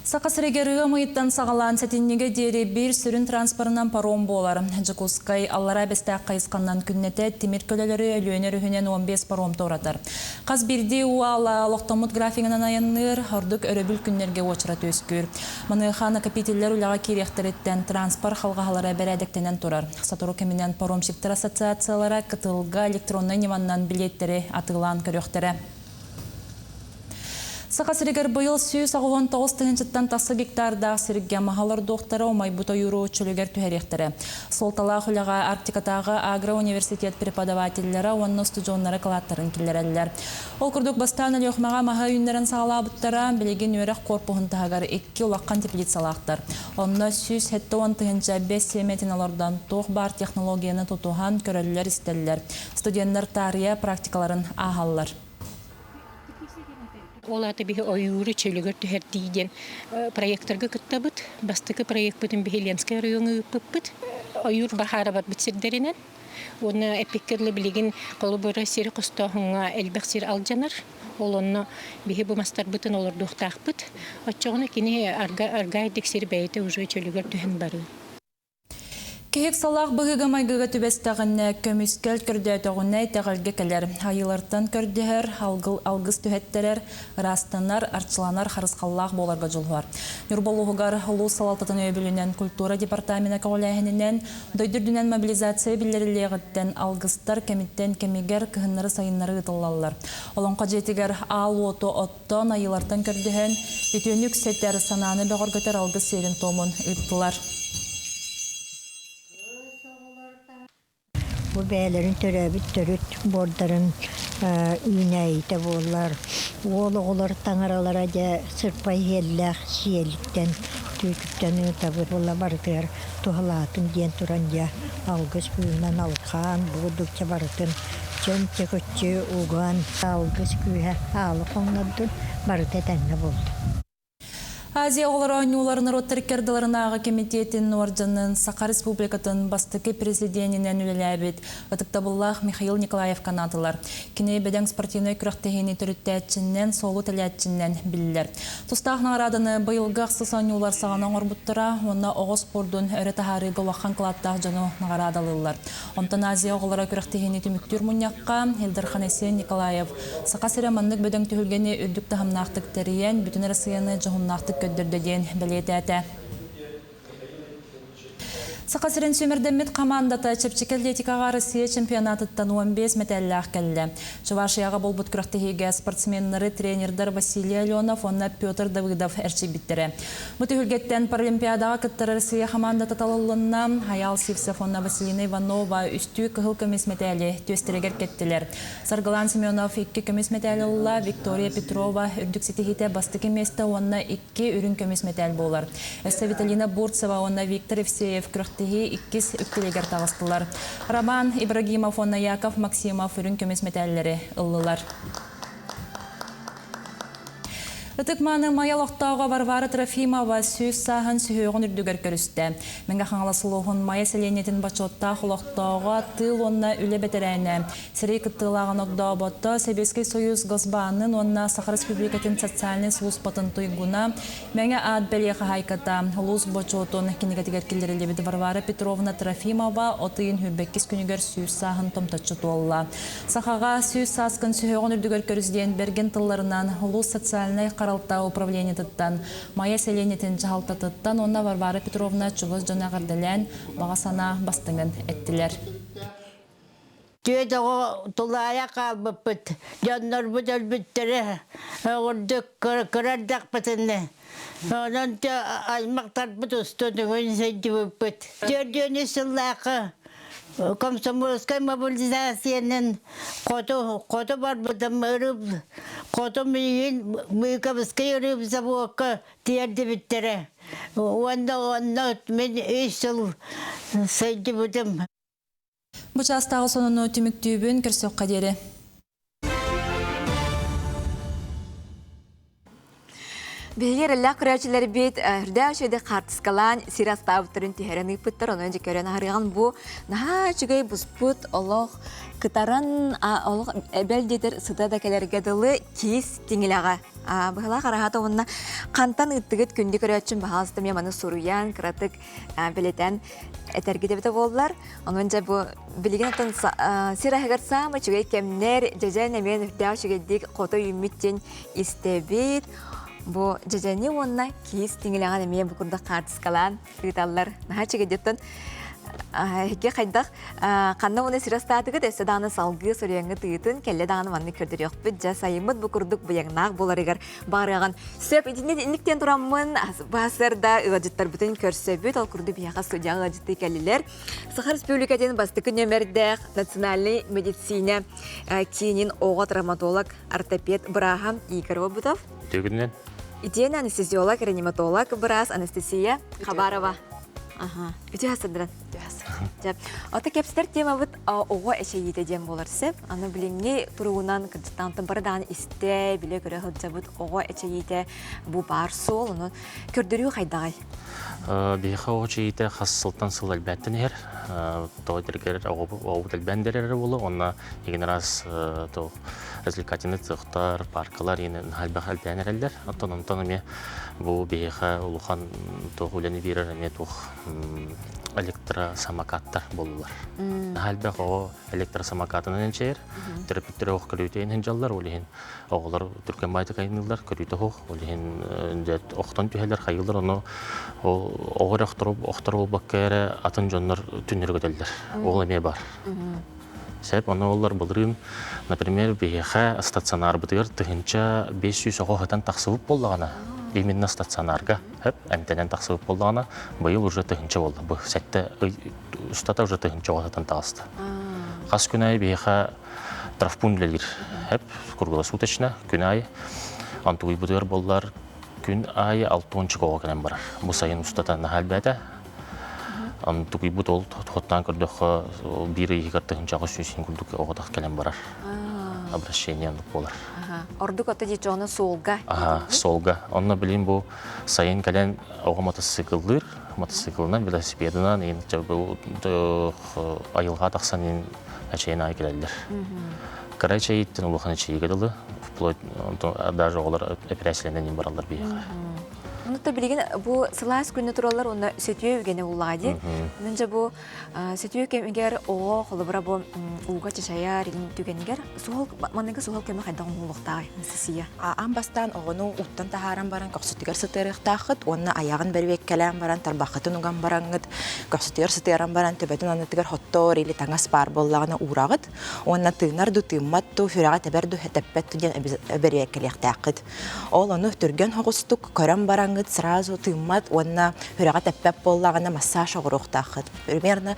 Саха сиригэр ыам ыйыттан саҕалаан сэтинньигэ диэри биир сүрүн транспорынан паром буолар. Дьокуускай Аллараа Бэстээх хайысханан күннэтэ тимир көлөлөрү Өлүөнэ өрүһүнэн 15 паром туоратар. Хас биирдии уу аала олохтоммут графигынан айанныыр, ордук өрөбүл күннэргэ уочарат үөскүүр. Маныаха накопителлэр үлэҕэ киириэхтэриттэн транспорт халҕаһалара бэрээдэктэнэн турар. Сотору кэминэн паромщиктар ассоциациялара кытылга электроннай ньыманнан билиэттэри атыылаан көрүөхтэрэ. Саха сиригэр быйыл 189 тыһыынчаттан тахса гектардаах сиргэ маһа олордуохтара, умайбыт ойууру чөлүгэр түһэриэхтэрэ. Суолталаах үлэҕэ Арктикатааҕы агроуниверситет преподавателлэрэ уонна устудьуоннара кылааттарын киллэрэллэр. Ол курдук бастаан Өлүөхүмэҕэ маһы үүннэрэн саҕалаабыттара, билигин үөрэх корпуһун таһыгар икки улахан теплицалаахтар. Онно 170 тыһыынча бэс сиэмэтин олордон, туох баар технологияны тутуһан көрөллөр-истэллэр. Студеннар таарыйа практикаларын ааһаллар. Ол аата биһи ойууру чөлүгэр түһэрдии диэн проекторга кыттабыт. Бастакы проекпытын биһи Ленскэй оройуоҥҥа ыыппыппыт. Ойуур баһаара барбыт сирдэринэн. Уонна эппиккэ дылы билигин холобура сири хостооһуҥҥа элбэх сир алдьанар. Ол онно биһи бу мастарбытын олордуохтаахпыт. Оччоҕуна кини аргаайдык сир бэйэтэ уже чөлүгэр түһэн барыа. Киһи ыксалаах быһыыга-майгыга түбэстэҕинэ, көмүскэл көрдөөтөҕүнэ итэҕэлгэ кэлэр. Айыылартан көрдөһөр, алгыс түһэттэрэр, ыраастанар, арчыланар харысхаллаах буоларга дьулуһар. Ньурба улууһугар улуус салалтатын өйөбүлүнэн культура департамена көҕүлээһининэн дойду үрдүнэн мобилизация биллэриллиэҕиттэн алгыстар кэмиттэн кэмигэр кыһыннары-сайыннары ыытыллаллар. Олоҥхо дьиэтигэр аал уоту оттон, айыылартан көрдөһөн, үтүөнү үксэтэр, санааны бөҕөргөтөр алгыс сиэрин-туомун ыыттылар. Бу бэйэлэрин төрөөбүт төрүт буордарын үүнээйитэ буоллар, уол оҕолор таҥаралара дьэ сырпай иһиэллээх сиэлиттэн, түүтүттэн ыытабыт буолла барытыгар туһалаатын диэн туран дьэ алгыс күүһүнэн алҕаан, бугудукча барытын чөм-чөкөччү уган алгыс күүһэ аалы хоҥнордун барыта этэҥҥэ буолла. Азия оҕолоро оонньуулар норуоттар иккардыларынааҕы кэмитиэтин уордьанын Саха Республикатын бастакы президенинэн үлэлээбит ытыктабыллаах Михаил Николаевка анаатылар. Кини бөдөҥ спортивнай күрэхтэһиини төрүттээччинэн, суолу тэлээччинэн биллэр. Тустаах наҕарааданы быйылгы ахсыс оонньуулар саҕана оҥорбуттара уонна оҕо спордун өрө таһаарыыга улахан кылааттаах дьону наҕараадалыыллар. Онтон Азия оҕолоро күрэхтэһиини түмүктүүр мунньахха Ил Дархан Айсен Николаев Саха сирэ маннык бөдөҥ түһүлгэни үрдүк таһымнаахтык тэрийэн, бүтүн Арассыыйаны дьоһуннаахтык көрдөрдө диэн бэлиэтээтэ. Саха сирин сүүмэрдэммит хамаандата чэпчэки атлетикаҕа Россия чемпионатыттан 15 мэтээллээх кэллэ. Чувашияҕа буолбут күрэхтэһиигэ спортсменнары тренердэр Василий Аленов уонна Петр Давыдов эрчийбиттэрэ. Бу түһүлгэттэн Паралимпиадаҕа кыттар Россия хамаандата талыллынна. Айаал Сивцев уонна Василина Иванова үстүү кыһыл көмүс мэтээли түөстэригэр кэттилэр. Саргылан Семенов икки көмүс мэтээл ылла, Виктория Петрова үрдүк ситиһиитэ бастакы миэстэ уонна икки үрүҥ көмүс мэтээл буолар. Өссө Виталина Бурцева уонна Виктор Евсеев күрэхтэһии иккис үктэлигэр таҕыстылар. Роман Ибрагимов уонна Яков Максимов үрүҥ көмүс мэтээллэри ыллылар. Ытык-мааны Майа олохтооҕо Варвара Трофимова 100 сааһын сүһүөҕүн үрдүгэр көрүстэ. Мэҥэ Хаҥалас улууһун Майа сэлиэнньэтин бочуоттаах олохтооҕо, тыыл уонна үлэ бэтэрээнэ, сэрии кыттыылааҕын огдообото, Сэбиэскэй Союз Госбаанын уонна Саха Республикатын социальнай сулууспатын туйгуна, Мэҥэ аат бэлиэ хаһаайката, улуус бочуотун кинигэтигэр киллэриллибит Варвара Петровна Трофимова от ыйын 22 күнүгэр 100 сааһын томточчу туолла. Сахаҕа 100 сааскын сүһүөҕүн үрдүгэр көрүс диэн бэргэн тылларынан улуус социальнай харалта управлениетыттан, Майа сэлиэнньэтин дьаһалтатыттан уонна Варвара Петровна чугас дьоно эҕэрдэлээн баҕа санаа бастыҥын эттилэр. Түөрт оҕо тулаайах хаалбыппыт, дьоннорбут өлбүттэрэ, оҕурдук кыра эрдэхпитинэ. Онон аймахтарбыт устун үҥүн сылдьыбыппыт. Төрдүөнү сыллаахха комсомольскай мобилизациянан хоту хоту барбытым ырып хоту миигин Мыыкабыскай ырып заводка тиэрдибиттэрэ. Уонна онно мин үс сыл сылдьыбытым. Бу чаастааҕы сонуну түмүктүүбүн, көрсүөххэ диэри. Биһиги эрэллээх көрөөччүлэрбит үрдээх үчүгэйдик хаартыскалаан сир астаабыттарын түһэрэн ыыппыттар. Онон дьэ көрөн аһарыаҕын бу наһаа үчүгэй буспут олох кытаран олох эбэл диэтэр сыта да кэлэргэ дылы киис тиҥилэҕэ быһалаах араһата уонна хантан ыыттыгыт күндү көрөөччүм баһаалыста мен маны суруйан кыратык бэлэтэн этэргит эбитэ буоллар. Онон дьэ бу билигин оттон сир аһыгар саамай үчүгэй кэмнэр дьэдьэн эмиэ үрдээх үчүгэйдик хото үүммүт диэн истэбит. Бу дьэдьэни уонна киис тиҥилэҕин эмиэ бу курдук хаартыскалаан ыыталлар. Наһаа үчүгэйдиттэн эһиги хайдах ханна уонна сир астаатыгыт өссө даҕаны салгыы суруйаҥҥыт ыытын кэллэ даҕаны маннык көрдөрүөхпүт. Дьэ сайыммыт бу курдук быйаҥнаах буоларыгар Баарыаҕын сөп итинник инниктэн тураммын баасарда ыалдьыттарбытын көрсөбүт. Ол курдук биһиэхэ студияҕа ыалдьыттыы кэллилэр. Саха Республикатын бастакы нөмэрдээх национальнай медицина киинин оҕо травматолог, ортопед бырааһа Игорь Обутов. Үтүгүнэн. Итиэнэ анестезиолог, реаниматолог быраас Анастасия Хабарова. Ага. Үтүө хасырдыран. Ото кэпсэтэр темабыт оҕо эчэйиитэ диэн буолар сөп. Аны билиҥҥи туругунан кырдьыктаантан бары даҕаны истэ, билэ-көрө сылдьабыт оҕо эчэйиитэ бу баар суол. Ону көрдөрүү хайдаҕай? Биһиэхэ оҕо эчэйиитэ хас сылтан сыл элбээттэн иһэр. Тоҕо этэргэр оҕобут элбээн да эрэр буолуо. Уонна игин араас развлекательный цехтар, паркалар иһин элбэх элбээн эрэллэр. Оттон онтон эмиэ бу биһиэхэ улахан туох үлэни биэрэр эмиэ туох электросамокаттар буоллулар. Наһаа элбэх оҕо электросамокатынан энчэйэр, төрөппүттэрэ оһох көрүүтэ иһин дьаллар, ол иһин оҕолор түргэн баайтык айанныыллар, көрүүтэ оһох, ол иһин охтон түһэлэр, хайыылар, ону оҕо эрэ охтор буолбакка эрэ атын дьоннор түннэри көтөллөр. Ол эмиэ бар. Сөп, ону оллар былырыын, например, биһиэхэ стационарбытыгар 1500 оҕо сытан тахсыбыт буоллаҕына, именно стационарга хөп, эмтэнэн тахсыбыт буоллаҕына, быйыл уже тыһыынча буолла. Бу сэттэ ый устата уже тыһыынча оҕо сытан таҕыста. Хас күн аайы биһиэхэ травпункт үлэлиир. Хөп, круглосуточно, күн аайы. Антугуйбутугар буоллар күн аайы алтуончук оҕо кэлэн барар. Бу сайын устата наһаа элбээтэ. Тукуйбут ол хоттаан көрдөххө биир ыйыгар тыһыынчаҕа сүүсүн курдук оҕотох кэлэн барар. Обращение оннук буолар. Ордук ото дьону суолга. Аха, суолга. Онно билин бу сайын кэлэн оҕо мотоцикллыыр, мотоциклынан, велосипедынан айылҕа тахсан ин эчэйин аайы кэлэллэр. Кыра эчэйиттэн улахан эчэйиигэ дылы, вплоть даже оҕолор эпэрээссийэлэнэн бараллар биһиэхэ. Ну то билигин бу сылаас күнү тураллар уонна сөтүө үгэнэ уллаҕа дии. Онон дьэ бу сөтүө кэмигэр оҕо холобура бу ууга чачайар игин түгэнигэр суһал маныгы суһал көмө хайдах оҥоһуллуохтааҕый Анастасия? Аан бастаан оҕону ууттан таһааран баран көхсүтүгэр сытыарыахтааххыт уонна айаҕын бэрбиэккэлээн баран тарбаххытын уган бараҥҥыт көхсүтүгэр сытыаран баран төбөтүн аннытыгар хоттоор или таҥас баар буоллаҕына уураҕыт уонна тыынар ду тыыммат ду сүрэҕэ тэбэр ду тэппэт ду диэн бэрбиэккэлиэхтээххит. Ол ону түргэн соҕустук көрөн бараҥҥыт сразу тыыммат уонна сүрэҕэ тэппэт буоллаҕына массаж оҥоруохтааххыт. Примерно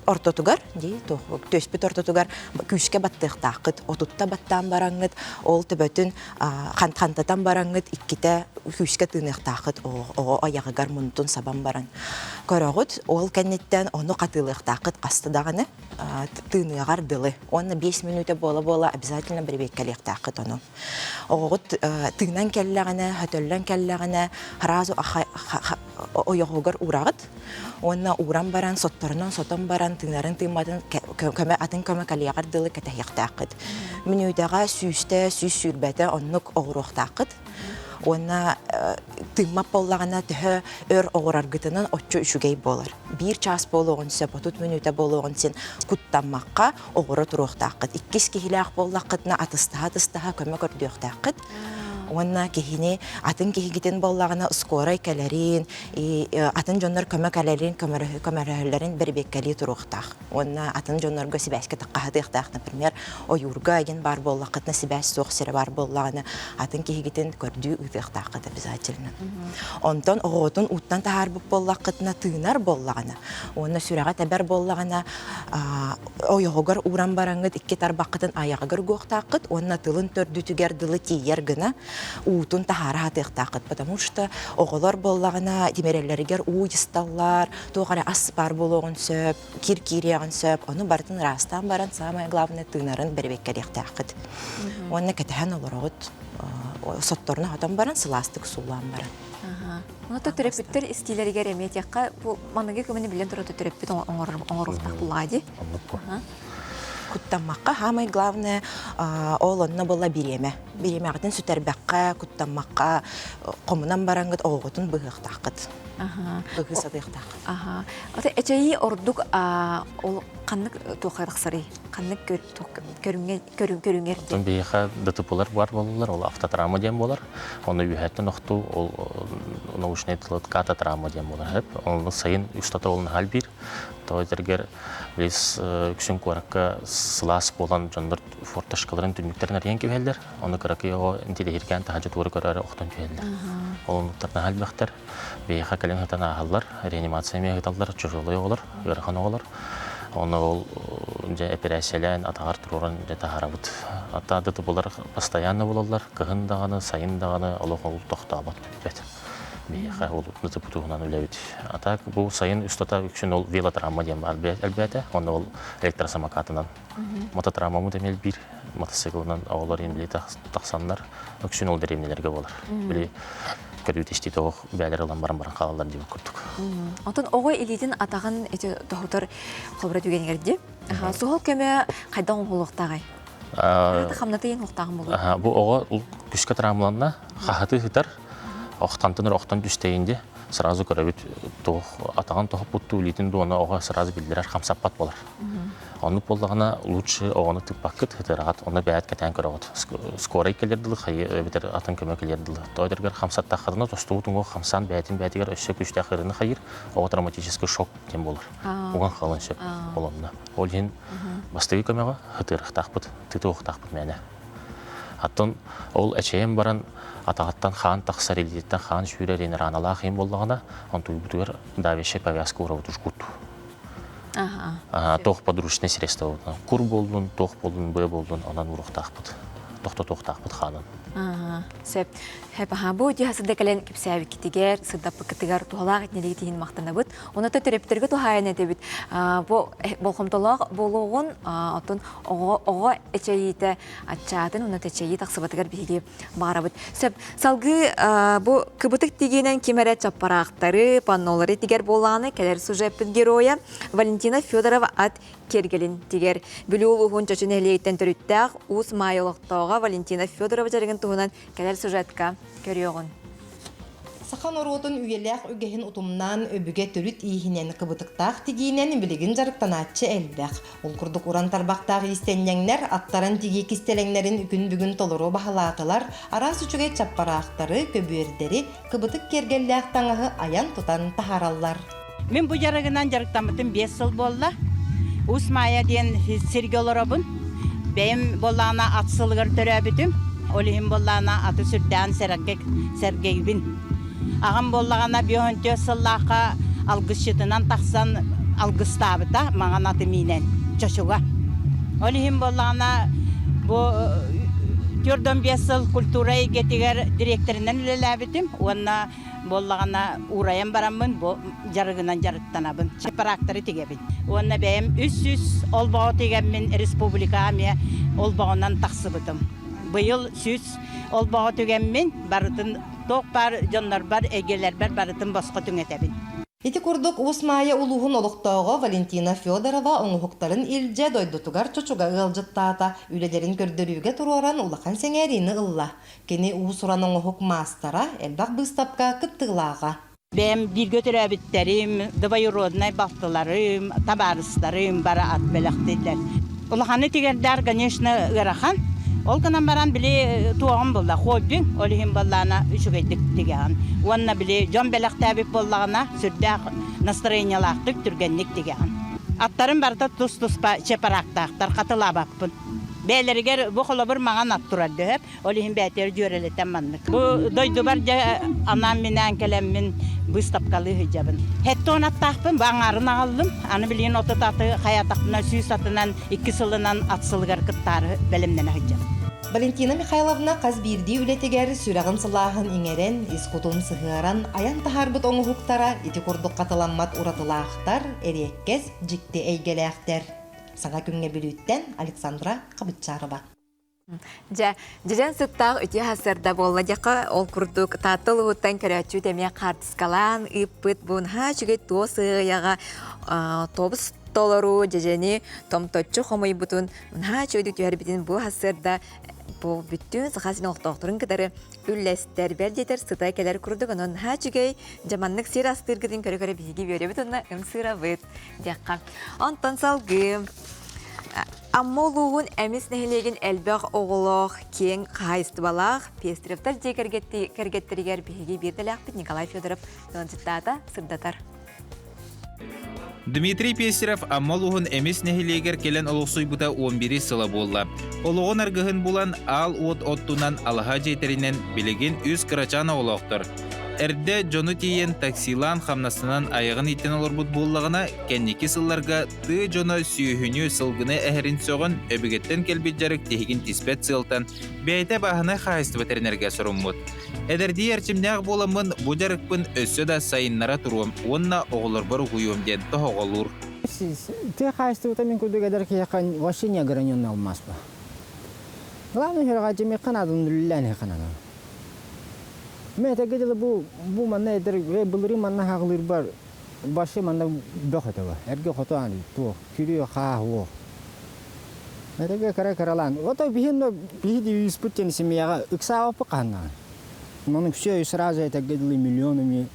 ортотугар дии түөспүт ортотугар күүскэ баттыахтааххыт. Отутта баттаан бараҥҥыт ол төбөтүн хантатан бараҥҥыт иккитэ күүскэ тыыныахтааххыт оҕо айаҕыгар муннутун сабан баран көрөҕүт. Ол кэнниттэн ону хатыылыахтааххыт хаста даҕаны тыыныаҕар дылы. Уонна 5 мүнүүтэ буола-буола обязательно бэрэбиэркэлиэхтээххит ону. Оҕоҕут тыынан кэллэҕинэ, хөтөллөн кэллэҕинэ, сразу ойоҕугар уураҕыт. Уонна ууран баран, сотторунан сотон баран, тыынарын тыымматын көмө атын көмө кэлиэҕэр дылы кэтэһиэхтээххит. Мүнүүтэҕэ сүүстэ, 120-тэ оннук оҕуруохтааххыт. Уонна тыыммат буоллаҕына төһө өр оҕураргытынан оччо үчүгэй буолар. Биир чаас буолуоҕун сөп, 30 мүнүүтэ буолуоҕун син куттаммакка оҕура туруохтааххыт. Иккис киһилээх буоллаххытына атыстаһа-атыстаһа көмө көрдүөхтээххит. Уонна киһини атын киһигитин буоллаҕына скорай кэлэрин, атын дьоннор көмө кэлэрин, көмөлөһөллөрүн бэрэбиэркэлии туруохтаах. Уонна атын дьоннорго сибээскэ таххаһытыахтаах. Например, ойуурга игин баар буоллаххытына сибээс суох сирэ баар буоллаҕына атын киһигитин көрдүү ыытыахтааххыт обязательно. Онтон оҕоҕутун ууттан таһаарбыт буоллаххытына тыынар буоллаҕына уонна сүрэҕэ тэбэр буоллаҕына ойоҕугар ууран бараҥҥыт икки тарбаххытын айаҕыгар угуохтааххыт уонна тылын төрдүтүгэр дылы тиийэр гына уутун таһаара сатыахтааххыт, потому что оҕолор буоллаҕына тимирэллэригэр уу дьысталлар, туох эрэ ас баар буолуоҕун сөп, кир киириэҕин сөп, ону барытын ыраастаан баран самое главное тыынарын бэрэбиэркэлиэхтээххит. Уонна кэтэһэн олороҕут, сотторуна хотон баран сылаастык суулаан баран. Ону төрөппүттэр истиилэригэр эмиэ этиэххэ, бу маныгы көмөнү билэн туран төрөппүт оҥоруохтаах буллаҕа дии. Куттаммакка, самое главное, ол онно буолла бириэмэ. Бириэмэҕитин сүтэрбэххэ, куттаммакка, хомунан бараҥҥыт оҕоҕутун быһыахтааххыт. Быһыы сатыахтааххыт. Ата эчэйии ордук ол ханнык туохха тахсарый? Ханнык көрүҥҥэ көрүҥэр Оттон биһиэхэ ДТПлар бар буолаллар, ол автотравма диэн буолар. Оны үөһэттэн охтуу, ол научный тылы кататравма диэн буолар. Оны сайын устата ол наһаа элбиир. Тоҕо этэргэр билис үксүн куоракка сылаас буолан дьоннор форточкаларын түннүктэрин арыйан кэбиһэллэр. Ону кыракый оҕо интеллигиргээн таһырдьа туора көрөөрү охтон түһэллэр. Ол оннуктар наһаа элбэхтэр. Биһиэхэ кэлин сытан ааһаллар, реанимация эмиэ ыыталлар, тяжелый оҕолор, ыарахан оҕолор. Ону ол дьэ эпэрээссийэлээн атаҕар туруоран дьэ таһаарабыт. Ата ДТПлар постоянно буолаллар, кыһын даҕаны, сайын даҕаны олох ол тохтообот бүппэт. Биһиэхэ ол ДТП туһунан үлэбит. А так бу сайын устата үксүн ол велотравма диэн баар элбээтэ. Онно ол электросамокатынан мототравмамыт эмиэ элбиир. Мотоциклынан оҕолор били тахсаннар үксүн ол дэриэбинэлэргэ буолар. Били көрүүтэ истиитэ оҕо бээлэр ылан баран баран хаалаллар диэбит курдук. Онтон оҕо илиитин атаҕын ити тоһутар холобура түгэнигэр дии. Суһал көмө хайдах оҥоһулуохтааҕый? Хамнатыйын уохтааҕын буолуо. Бу оҕо күскэ травмаланна, хаһытыы сытар, охтантан охтон түстэйин ди сразу көрөбүт туох атаҕын тоһуппуттуу илиитин дуона оҕо сразу биллэрэр хамсаппат буолар. Оннук буоллаҕына лучше оҕону тыыппаккыт, ытыраҕыт, ону бэйэт кэтээн көрөҕүт. Скорай кэлэр дылы, хайы эбэтэр атын көмө кэлэр дылы. Тоҕо этэргэр хамсаттаххытына тостубут уҥуох хамсаан бэйэтин бэйэтигэр өссө күүстээх ыарыыны хайыыр, оҕо травматический шок диэн буолар. Уган хаалан сөп олонно. Ол иһин бастакы көмөҕө ытыарыахтаахпыт, тытыахтаахпыт мээнэ. Оттон ол эчэйэн баран атаҕыттан хаан тахсар, илиититтэн хаан сүүрэр иһин раналаах иһин буоллаҕына, онтуйбутугар давящая повязка уурабыт жгут. Туох подручное средство буоллун, кур буоллун, туох буоллун, быа буоллун, онон уруохтаахпыт. тохтотуохтаахпыт хаанын. Сөп. Хэп бу үтүө сыда кэлэн кэпсээбиккитигэр, сырдаппыккытыгар туһалаах этнилиги тиһин махтанабыт. Оното төрөпүттэргэ туһаайан этэбит. Бу болҕомтолоох буолуоҕун, оттон оҕо оҕо эчэйиитэ аччаатын, онно эчэйии тахсыбатыгар биһиги баҕарабыт. Сөп. Салгыы бу кыбытык тигиинэн ким эрэ чаппараахтары, паннолары тигэр буоллаҕына, кэлэр сюжеппит геройа Валентина Федорова ат киэргэлин тигэр. Бүлүү улууһун Чочу нэһилиэгиттэн төрүттээх Уус Маайа олохтооҕо Валентина Федорова дьарыгын туһунан кэлэр сюжетка көрүөҕүн. Саха норуотун үйэлээх үгэһин утумнаан өбүгэ төрүт ииһинэн, кыбытыктаах тигиинэн билигин дьарыктанааччы элбэх. Ол курдук уран тарбахтаах иистэнньэҥнэр аттаран тигии кистэлэҥнэрин күн бүгүн толору баһылаатылар, араас үчүгэй чаппараахтары, көбүөрдэри, кыбытык киэргэллээх таҥаһы айан-тутан таһаараллар. Мин бу дьарыгынан дьарыктаммытым 5 сыл буолла. Уус Маайа диэн сиргэ олоробун. Бэйэм буоллаҕына ат сылыгар төрөөбүтүм. Ол иһин буоллаҕына аты сүрдээҕин сэргэйбин. Аҕам буоллаҕына 54 сыллаахха алгысчытынан тахсан алгыстаабыта маҥан аты миинэн Чочуга. Ол иһин буоллаҕына бу 45 сыл культура эйгэтигэр дириэктэринэн үлэлээбитим уонна буоллаҕына уурайан бараммын бу дьарыгынан дьарыктанабын. Чепарактары тигэбин. Уонна бэйэм 300 олбоҕу тигэммин республикаҕа эмиэ олбоҕунан тахсыбытым. Быйыл 100 олбоҕу түгэммин барытын туох баар дьоннорбор, эйгэлэрбэр барытын босхо түҥэтэбин. Ити курдук Уус Маайа улууһун олохтооҕо Валентина Федорова оҥоһуктарын илдьэ дойдутугар Чочуга ыалдьыттаата, үлэлэрин көрдөрүүгэ туруоран улахан сэҥээриини ылла. Кини уус-уран оҥоһук маастара, элбэх быыстапка кыттыылааҕа. Бэйэм бииргэ төрөөбүттэрим, двоюроднай балтыларым, табаарыстарым бары ат бэлэхтииллэр. Улаханы тигэрдээр, конечно, ыарахан. Ол гынан баран били туоҕум булла, хоббиҥ, ол иһин буоллаҕына үчүгэйдик тигэҕин. Уонна били дьон бэлэхтээбит буоллаҕына, сүрдээх настроениелаахтык, түргэнник тигэҕин. Аттарым барыта тус-туспа чепарактаахтар, хатылаабаппын. Бэйэлэригэр бу холобур маҥан ат турар дөһөп, Ол иһин бээтигэр дьүөрэлэтэн маннык. Бу дойдубар дьэ анаан-минээн кэлэммин быыстапкалыы сылдьабын. Хеттон аттаахпын, бу аҥаарын аҕаллым. Аны билигин отут аты хайаатахпына 100 атынан икки сылынан ат сылыгар кыттаары бэлэмнэнэ сылдьабын. Валентина Михайловна хас биирдии үлэтигэр сүрэҕин сылааһын иҥэрэн, ис кутун сыһыаран айан таһаарбыт оҥоһуктара ити курдук хатыламмат уратылаахтар, эриэккэс, дьикти эйгэлээхтэр. Саҥа күҥҥэ Бүлүүттэн Александра Хабытчарова. Дьэ, дьэдьэн сыттаах үтүө сарсыарда буолла диэххэ, ол курдук Таатта улууһуттан көрөөччү эмиэ хаартыскалаан ыыппыт бу наһаа үчүгэй туос ыйаҕа тобус толору дьэдьэни томточчу хомуйбутун наһаа үчүгэйдик түһэрбитин бу сарсыарда бу бүттүүн Саха сирин олохтоохторун кытары үллэстэр, бэл диэтэр сыта кэлэр курдук онон наһаа үчүгэй дьэ маннык сир астыыргытын көрө-көрө биһиги үөрэбит уонна ымсыырабыт диэххэ. Онтон салгыы Амма улууһун Эмис нэһилиэгин элбэх оҕолоох, киэҥ хаһаайыстыбалаах Пестревтар дьиэ кэргэттэригэр биһиги биир дэлээхпит Николай Федоров ыалдьыттаата, сырдатар. Дмитрий Пестеров Амма улууһун Эмис нэһилиэгэр кэлэн олохсуйбута 11 сыла буолла. Олоҕун аргыһын булан, аал уот оттунан, алаһа дьиэтэринэн билигин үс кырачаан оҕолоохтор. Эрдэ дьону тиийэн таксилаан хамнастанан айаҕын ииттэн олорбут буоллаҕына, кэнники сылларга тыа дьоно сүөһүнү, сылгыны эһэрин сөҕөн, өбүгэттэн кэлбит дьарык тиһигин тиспэт сыалтан бэйэтэ бааһынай хаһаайыстыба тэринэргэ соруммут. Эдэрдии эрчимнээх буоламмын бу дьарыкпын өссө да сайыннара туруом уонна оҕолорбор угуйуом диэн тоһоҕолуур. Тыа хаһаайыстыбата мин курдук эдэр киһиэхэ вообще не ограненный алмаас ба. Главное, хөрҕаачымыахха наадын үлэлээн хананан. Мен этэргэ дылы бу бу манна эдэр былырыын манна хаҕылыырбар Вообще манна бөх этэ Эргэ хотоон туох күрүө хаах уох. Этэгэ кыра кыралаан. Вот биһин биһи испыт тен семьяга ыксаабаппы хаһаннаан. Ну все и сразу этэргэ дылы миллионами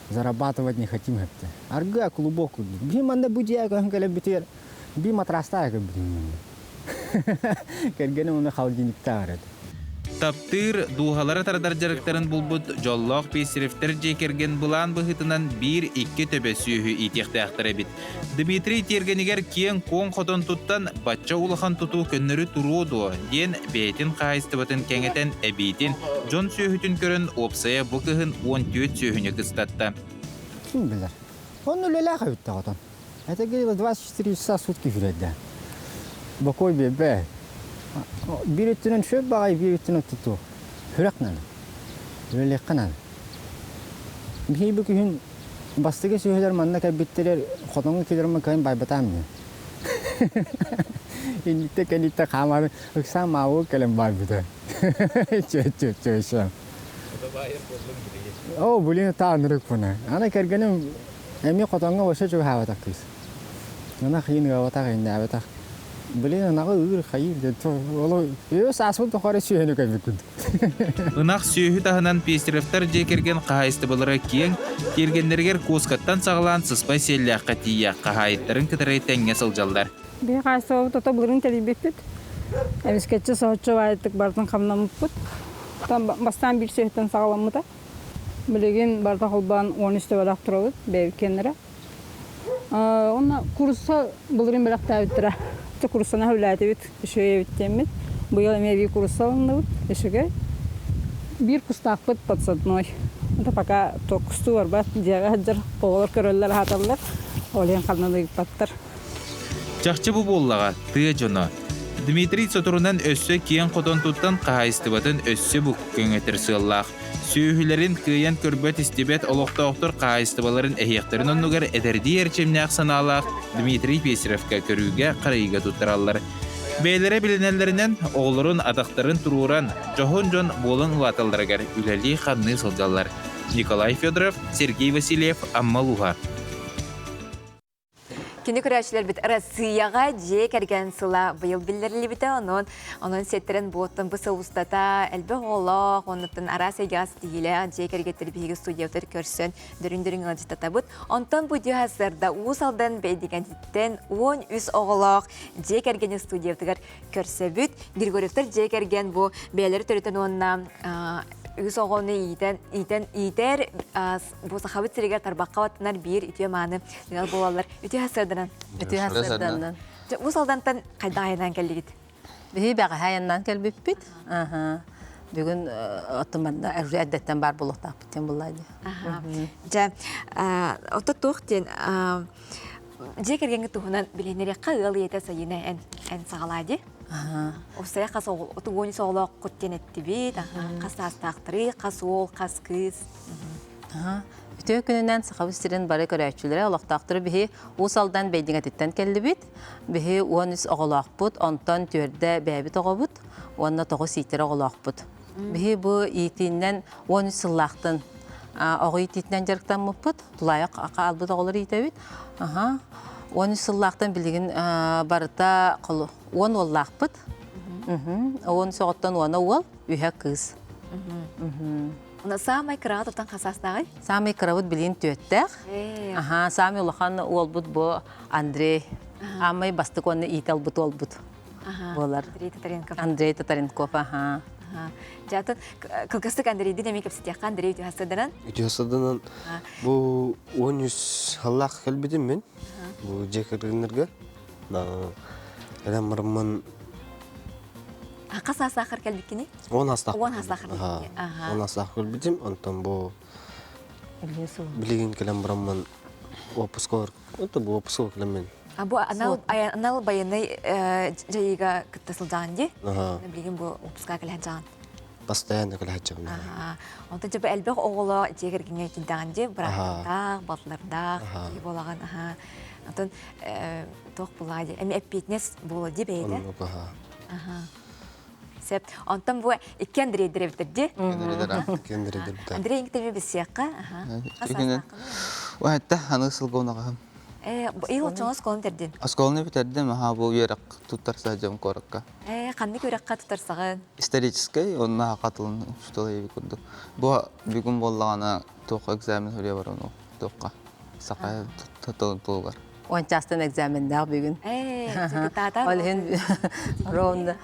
зарабатывать не хотим эпте. Аргы клубок. Би манна бу дьиэ көһөн кэлэбитигэр би матрастаах кэлбитим. Кэргэним уну холодильниктаах эрэ. Таптыыр, дууһалара тардар дьарыктарын булбут дьоллоох Пестеревтэр дьиэ кэргэн былаан быһыытынан биир-икки төбө сүөһү иитиэхтээхтэр эбит. Дмитрий тиэргэнигэр киэҥ-куоҥ хотон туттан, бачча улахан тутуу көннөрү туруо дуо диэн бэйэтин хаһаайыстыбатын кэҥэтэн эбиитин, дьон сүөһүтүн көрөн уопсайа бу кыһын 14 сүөһүнү кыстатта. Ким билэр. Онно үлэлээх эбит да хотон. Это говорила 24 часа в сутки жүреді. Бокой бебе. Биир өттүнэн сөп баҕайы, биир өттүнэн тутуох. Сүрэх наада. Үлэлиэххэ наада. Биһиги бу күһүн бастакы сүөһүлэр манна кэлбиттэрэр хотоҥҥо кэлэрмэ кыайан байбатаам диэн. Инниттэ кэнниттэ хаамаары ыксаан маабы кэлэн байбыта. Чө чө чө чө. Оо, блин, таанырык буна. Аны кэргэним эмиэ хотоҥҥо вообще чугаһаабатах кыыс. Ынах иин ыабатах, ииннээбэтэх. Блин, ынаҕы ыыр хайыыр диэн олу өс ааспыт тухары сүөһүнү көрбүккүн. Ынах сүөһү таһынан Пестеревтар дьиэ кэргэн хаһаайыстыбалара киэҥ, тиэргэннэригэр куоскаттан саҕалаан сыспай сиэллээххэ тиийэ хаһаайыттарын кытары тэҥҥэ сылдьаллар. Биһи хаһаайыстыбабыт ото былырыын тэрийбиппит. Эмискэччи соһуччу баайдык барытын хамнаммыппыт. Бастаан биир сүөһүттэн саҕаламмыта. Билигин барыта холбоон 13 төбөлөөх турабыт бэйэбит киэннэрэ. Онно курса былырыын бэлэхтээбиттэрэ. Ити курсаны үлээтибит, үчүгэй эбит диэммит. Быйыл эмиэ биир курса ылынныбыт, үчүгэй. Биир кустаахпыт подсадной. Это пока то кустуу барбат, дьиэҕэ сылдьар оҕолор көрөллөр, аһаталлар. Ол иһин ханна да ыыппаттар. Чахчы бу буоллаҕа, тыа дьоно. Дмитрий соторунан өссө киэҥ хотон туттан хаһаайыстыбатын өссө бу көҥөтөр сыаллаах. Сүөһүлэрин кыайан көрбөт-истибэт олохтоохтор хаһаайыстыбаларын эһиэхтэрин оннугар эдэрдии эрчимнээх санаалаах Дмитрий Пестеревкэ көрүүгэ-харайыыга туттараллар. Бэйэлэрэ билинэллэринэн, оҕолорун атахтарын туруоран, дьоһун дьон буолан улааталларыгар үлэлии-хамныы сылдьаллар. Николай Федоров, Сергей Васильев, Амма улууһа. Кини көрөөччүлэрбит Россияҕа дьиэ кэргэн сыла быйыл биллэриллибитэ. Онон онон сиэттэрэн буоттан бу сыл устата элбэх оҕолоох, оннуттан араас эйгэҕэ ситиһиилээх дьиэ кэргэттэр биһиги студиябытыгар көрсөн дөрүн-дөрүн ыалдьыттатабыт. Онтон бу дьиэ сарда Уус Алдан Бэйдигэнтиттэн 13 оҕолоох дьиэ кэргэни студиябытыгар көрсөбүт. Григорьевтар дьиэ кэргэн бу бэйэлэри төрөтөн уонна үс оҕону иитэн, иитэн иитэр бу Сахабыт сиригэр тарбахха баттанар биир үтүө мааны ыал буолаллар. Үтүө сарсыарданан. Үтүө сарсыарданан. Уус Алдантан хайдах айаннаан кэллигит? Биһи бэҕэһээ айаннаан кэлбиппит. Бүгүн оттон манна эрдэттэн баар буолуохтаахпыт диэн буллаа дии. Дьэ, ото туох диэн дьиэ кэргэҥҥэ туһунан билиһиннэриэххэ ыал ийэтэ Сайыына эн эн саҕалаа дии. Осая хас отугуони соҕолооххут диэн эттибит. Хас саастаахтарый, хас уол, хас кыыс. Үтүө күнүнэн Сахабыт сирин бары көрөөччүлэрэ, олохтоохтору биһи Уус Алдан Бэйдиҥэтиттэн кэллибит. Биһи 13 оҕолоохпут, онтон түөрдэ бэйэбит оҕобут уонна тоҕус иитэр оҕолоохпут. Биһи бу иитиинэн 13 сыллаахтан оҕо иитиитинэн дьарыктаммыппыт. Тулаайах хаалбыт оҕолор иитэбит. Аха. 13 сыллаахтан билигин барыта 10 уоллаахпыт. 10 соҕоттон уона уол, үһэ кыыс. Саамай кыраҕа тутан хасаастааҕый? Саамай кырабыт билигин түөттээх. Аха, саамай улахан уолбут бу Андрей. Аамай бастык уонна иитэ албыт уолбут буолар. Андрей Татаренков. Андрей Татаренков, аха. Дьэ, кылгастык Андрейдин эмиэ кэпсэтиэххэ. Андрей үтүө сарсыарданан. Үтүө сарсыарданан. Бу 13 сыллаах кэлбитим мин. Бу дьиэ кэргэннэргэ. Элем барыммын Хас саастааххар кэлбиккиний? 10 саастаах. 10 саастааххар кэлбиккиний. 10 саастаах кэлбитим. Онтон бу билигин кэлэн бараммын отпуска это бу отпуска кэлэммин. А бу анал анал байыаннай дьайыыга кытта сылдьаҕын дии? Билигин бу отпуска кэлэн сылдьаҕын. Постоянно кэлэ сылдьабын. Онтон дьэ бу элбэх оҕолоох дьиэ кэргэҥҥэ киирдэҕин дии, бырааттардаах, балтылардаах киһи буолаҕын. Онтон туох буолаа дии, эми эппиэтинэс буолуо дии бэйэтэ. Оннук аха. Сөп. Онтон бу икки Андрейдер эбиттэр дии. Икки Андрейдер эбиттэр. Андрей иҥтэми билсиэххэ. Иккинен. Уһатта аны сылга унаҕаһым. Э, ил очоҥо оскуоланы бүтэрдин. Оскуоланы бүтэрдим, аха бу үөрэх туттарса дьон куоракка. Э, ханнык үөрэххэ туттарсаҕын? Историческай, онно саха тылын учуутала эбит курдук. Бу бүгүн буоллаҕына туох экзамен суруйа баран туохха саха тылын тылыгар. Он частан экзамендаах бүгүн. Э, кытаатар. Ол иһин ровно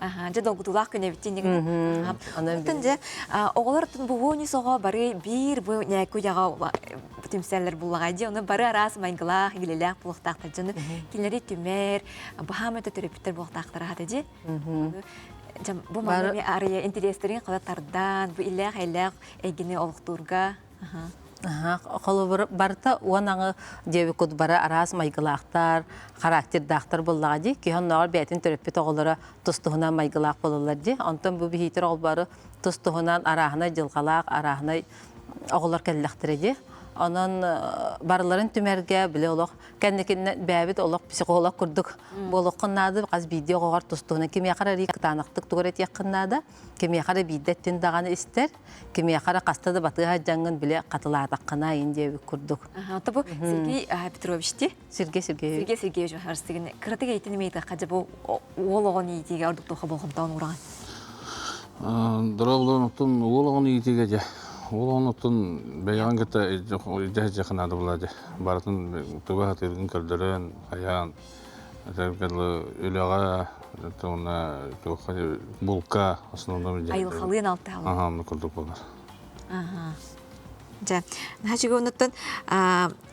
Аха, дьэ долгутуулаах күн эбит дии Онтон дьэ оҕолор бу уонус оҕо бары биир бу ньээккү уйаҕа түмсэллэр буллаҕай дии. Ону бары араас майгылаах, игилэлээх буолуохтаахтар дьону кинилэри түмэр, баһаам өтө төрөппүттэр буолуохтаахтар аһата дии. Дьэ бу манна арыйа интэриэстэрин хата тардан, бу иллээх-эйэлээх эйгэни олохтуурга. Холобур, барыта уон аҥы диэбиккут бары араас майгылаахтар, характердаахтар буоллаҕа дии. Киһи оннооҕор бэйэтин төрөппүт оҕолоро тус-туһунан майгылаах буолаллар дии. Онтон бу биһиитэр оҕол бары тус-туһунан арааһынай дьылҕалаах, арааһынай оҕолор кэллэхтэрэ дии. Онон барыларын түмэргэ били олох кэнникинэн бэйэбит олох психолог курдук буолуоххун наада. Хас биирдии оҕоҕор тус-туһунан кимиэхэ эрэ кытаанахтык тугу эрэ этиэххин наада. Кимиэхэ эрэ биирдэ эттин даҕаны истэр, кимиэхэ эрэ хаста да батыһа дьаҥҥын билэ хатылаатаххына айын диэбит курдук. Ата бу Сергей Петрович ти? Сергей Сергеевич. Сергей Сергеевич харыстыгын кыратык эйтин имейтахха дьэ бу уол оҕону иитиигэ ордук туха болҕомтоон ураҕан. Дорооболорун уол оҕону иитиигэ дьэ уол оҕонуттан бэйэҕин кытта дьэ дьэ була дьэ барытын тугу сатыыргын көрдөрөн хайаан Үлэҕэ уонна туохха булка основном Айылҕалыын алтыһаллар. Аха, оннук курдук буолар. Аха. Дьэ, наһаа үчүгэй оннуттан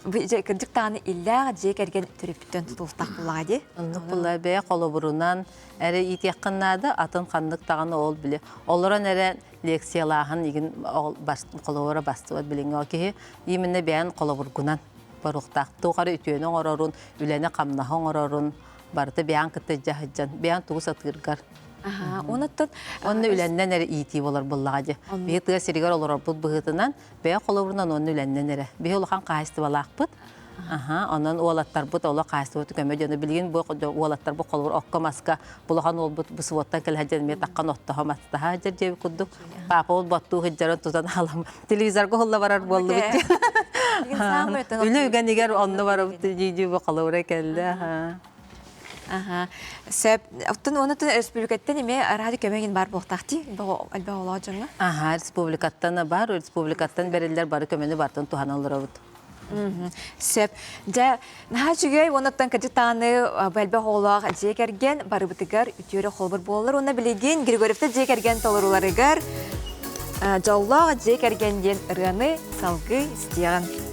дьэ кырдьык даҕаны иллээх дьиэ кэргэн төрөппүттэн тутулуктаах буоллаҕа дии. Оннук буолла бэйэ холобурунан эрэ иитиэххин наада, атын ханнык даҕаны ол били олорон эрэ лекциялааһын игин холобура бастыбат билиҥҥи ол киһи именно бэйэн холобургунан Боруктаах туох эрэ үтүөнү оҥорорун, үлэни-хамнаһы оҥорорун барыта бэйэҥ кытта илдьэ сылдьан, бэйэҥ тугу сатыыргар. Онуттан Онно үлэннэн эрэ иитии болар буоллаҕа дии. Биһи тыа сиригэр олорорбут быһыытынан бэйэ холобурунан уонна үлэннэн эрэ. Биһи улахан хаһаайыстыбалаахпыт. Аха, онон уолаттарбыт олох хаһаайыстыбата көмө дьоно билигин бу уолаттарбыт холобур окко-маска улахан уолбут бу субуоттан кэлэ сылдьан эмиэ таххан оттоһо мастаһа сылдьар диэбит курдук. Папа ол боттуу сылдьарын тутан аалам телевизорга уһулла барар буоллубут Үлэ үгэнигэр онно барабыт дии бу холобура кэллэ. Аха. Сөп. Оттон оны республикаттан эме араады көмөгин бар буолтаах дии элбэх олоо дьоҥҥо. Аха, республикаттан бар, республикаттан бериллер бары көмөнү бартын туһана олоробут. Сөп. Дьэ, наһаа үчүгэй уоннаттан кадьытааны элбэх оҕолоох дьиэ кэргэн барыбытыгар үтүөрэ холобур буолар уонна билигин Григорьевтар дьиэ кэргэн толорууларыгар дьоллоох дьиэ кэргэн диэн ырыаны салгыы истиэҕин.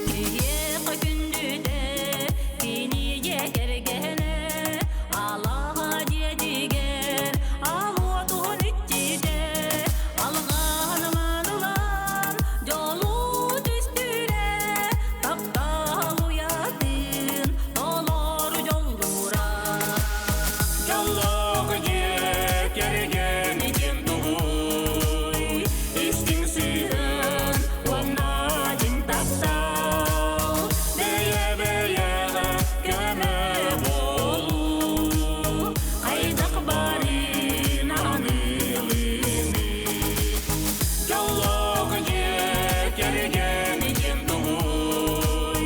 Киһиэхэ күндүтэ, кинигэ кэргэнэ, алаҕа дьиэтигэр ал уотун иччитэ, алҕаан маанылаан дьолу түстүүрэ, таптал уйатын толору дьоллуура. Дьоллоох дьиэ кэргэн диэн тугуй? Истиҥ сыһыан уонна дьиҥ таптал бэйэ-бэйэҕэ көмө буолуу хайдах барын аныылыный? Дьоллоох дьиэ кэргэн диэн тугуй?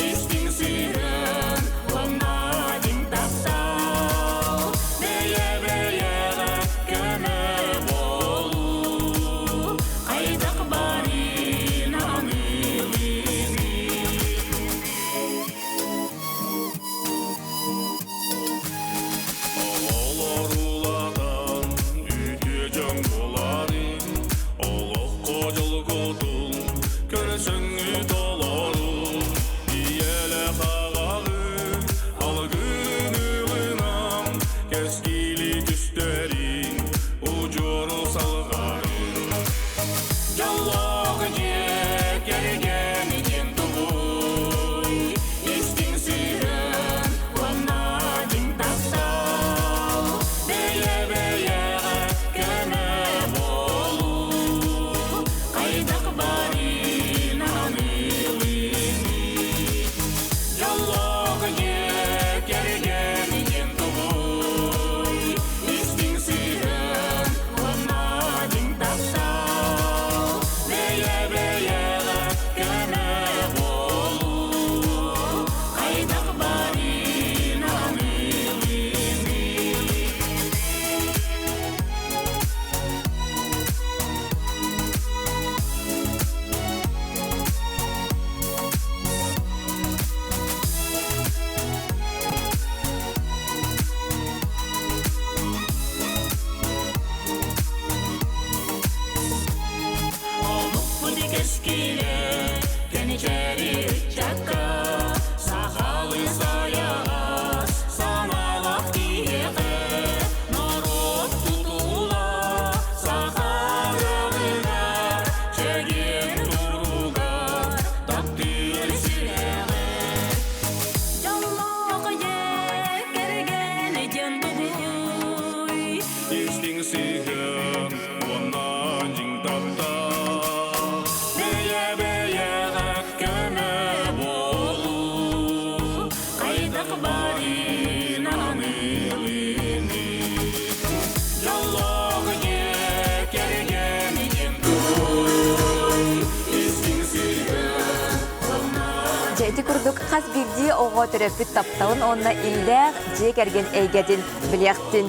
Истиҥ сыһыан уонна дьиҥ таптал бэйэ-бэйэҕэ көмө буолуу хайдах барын аныылыный? Оҕолор улаатан үтүө дьон буоларын, олоххо дьолгутун көрсөҥҥүт олорун, ийэлээх аҕалыын алгын ылынан, кэскили түстэрин, удьуору салҕарын. Дьоллоох дьиэ кэргэн диэн тугуй? Истиҥ сыһыан уонна дьиҥ таптал бэйэ-бэйэҕэ көмө буолуу хайдах барын аныылыный? Дьоллоох дьиэ кэргэн диэн тугуй? Истиҥ сыһыан уонна дьиҥ таптал бэйэ-бэйэҕэ көмө буолуу хайдах барын аныылыный? Омукпут кэскилэ, кэнчээри сыһыан уонна дьиҥ таптал. Бэйэ-бэйэҕэ көмө буолуу, хайдах барынан ылыныы. Дьоллоох дьиэ кэргэн диэн туй, истиҥ сыһыан Дьэ, ити курдук хас биирдии оҕо төрөппүт тапталын уонна иллээх дьиэ кэргэн эйгэтин билиэхтин.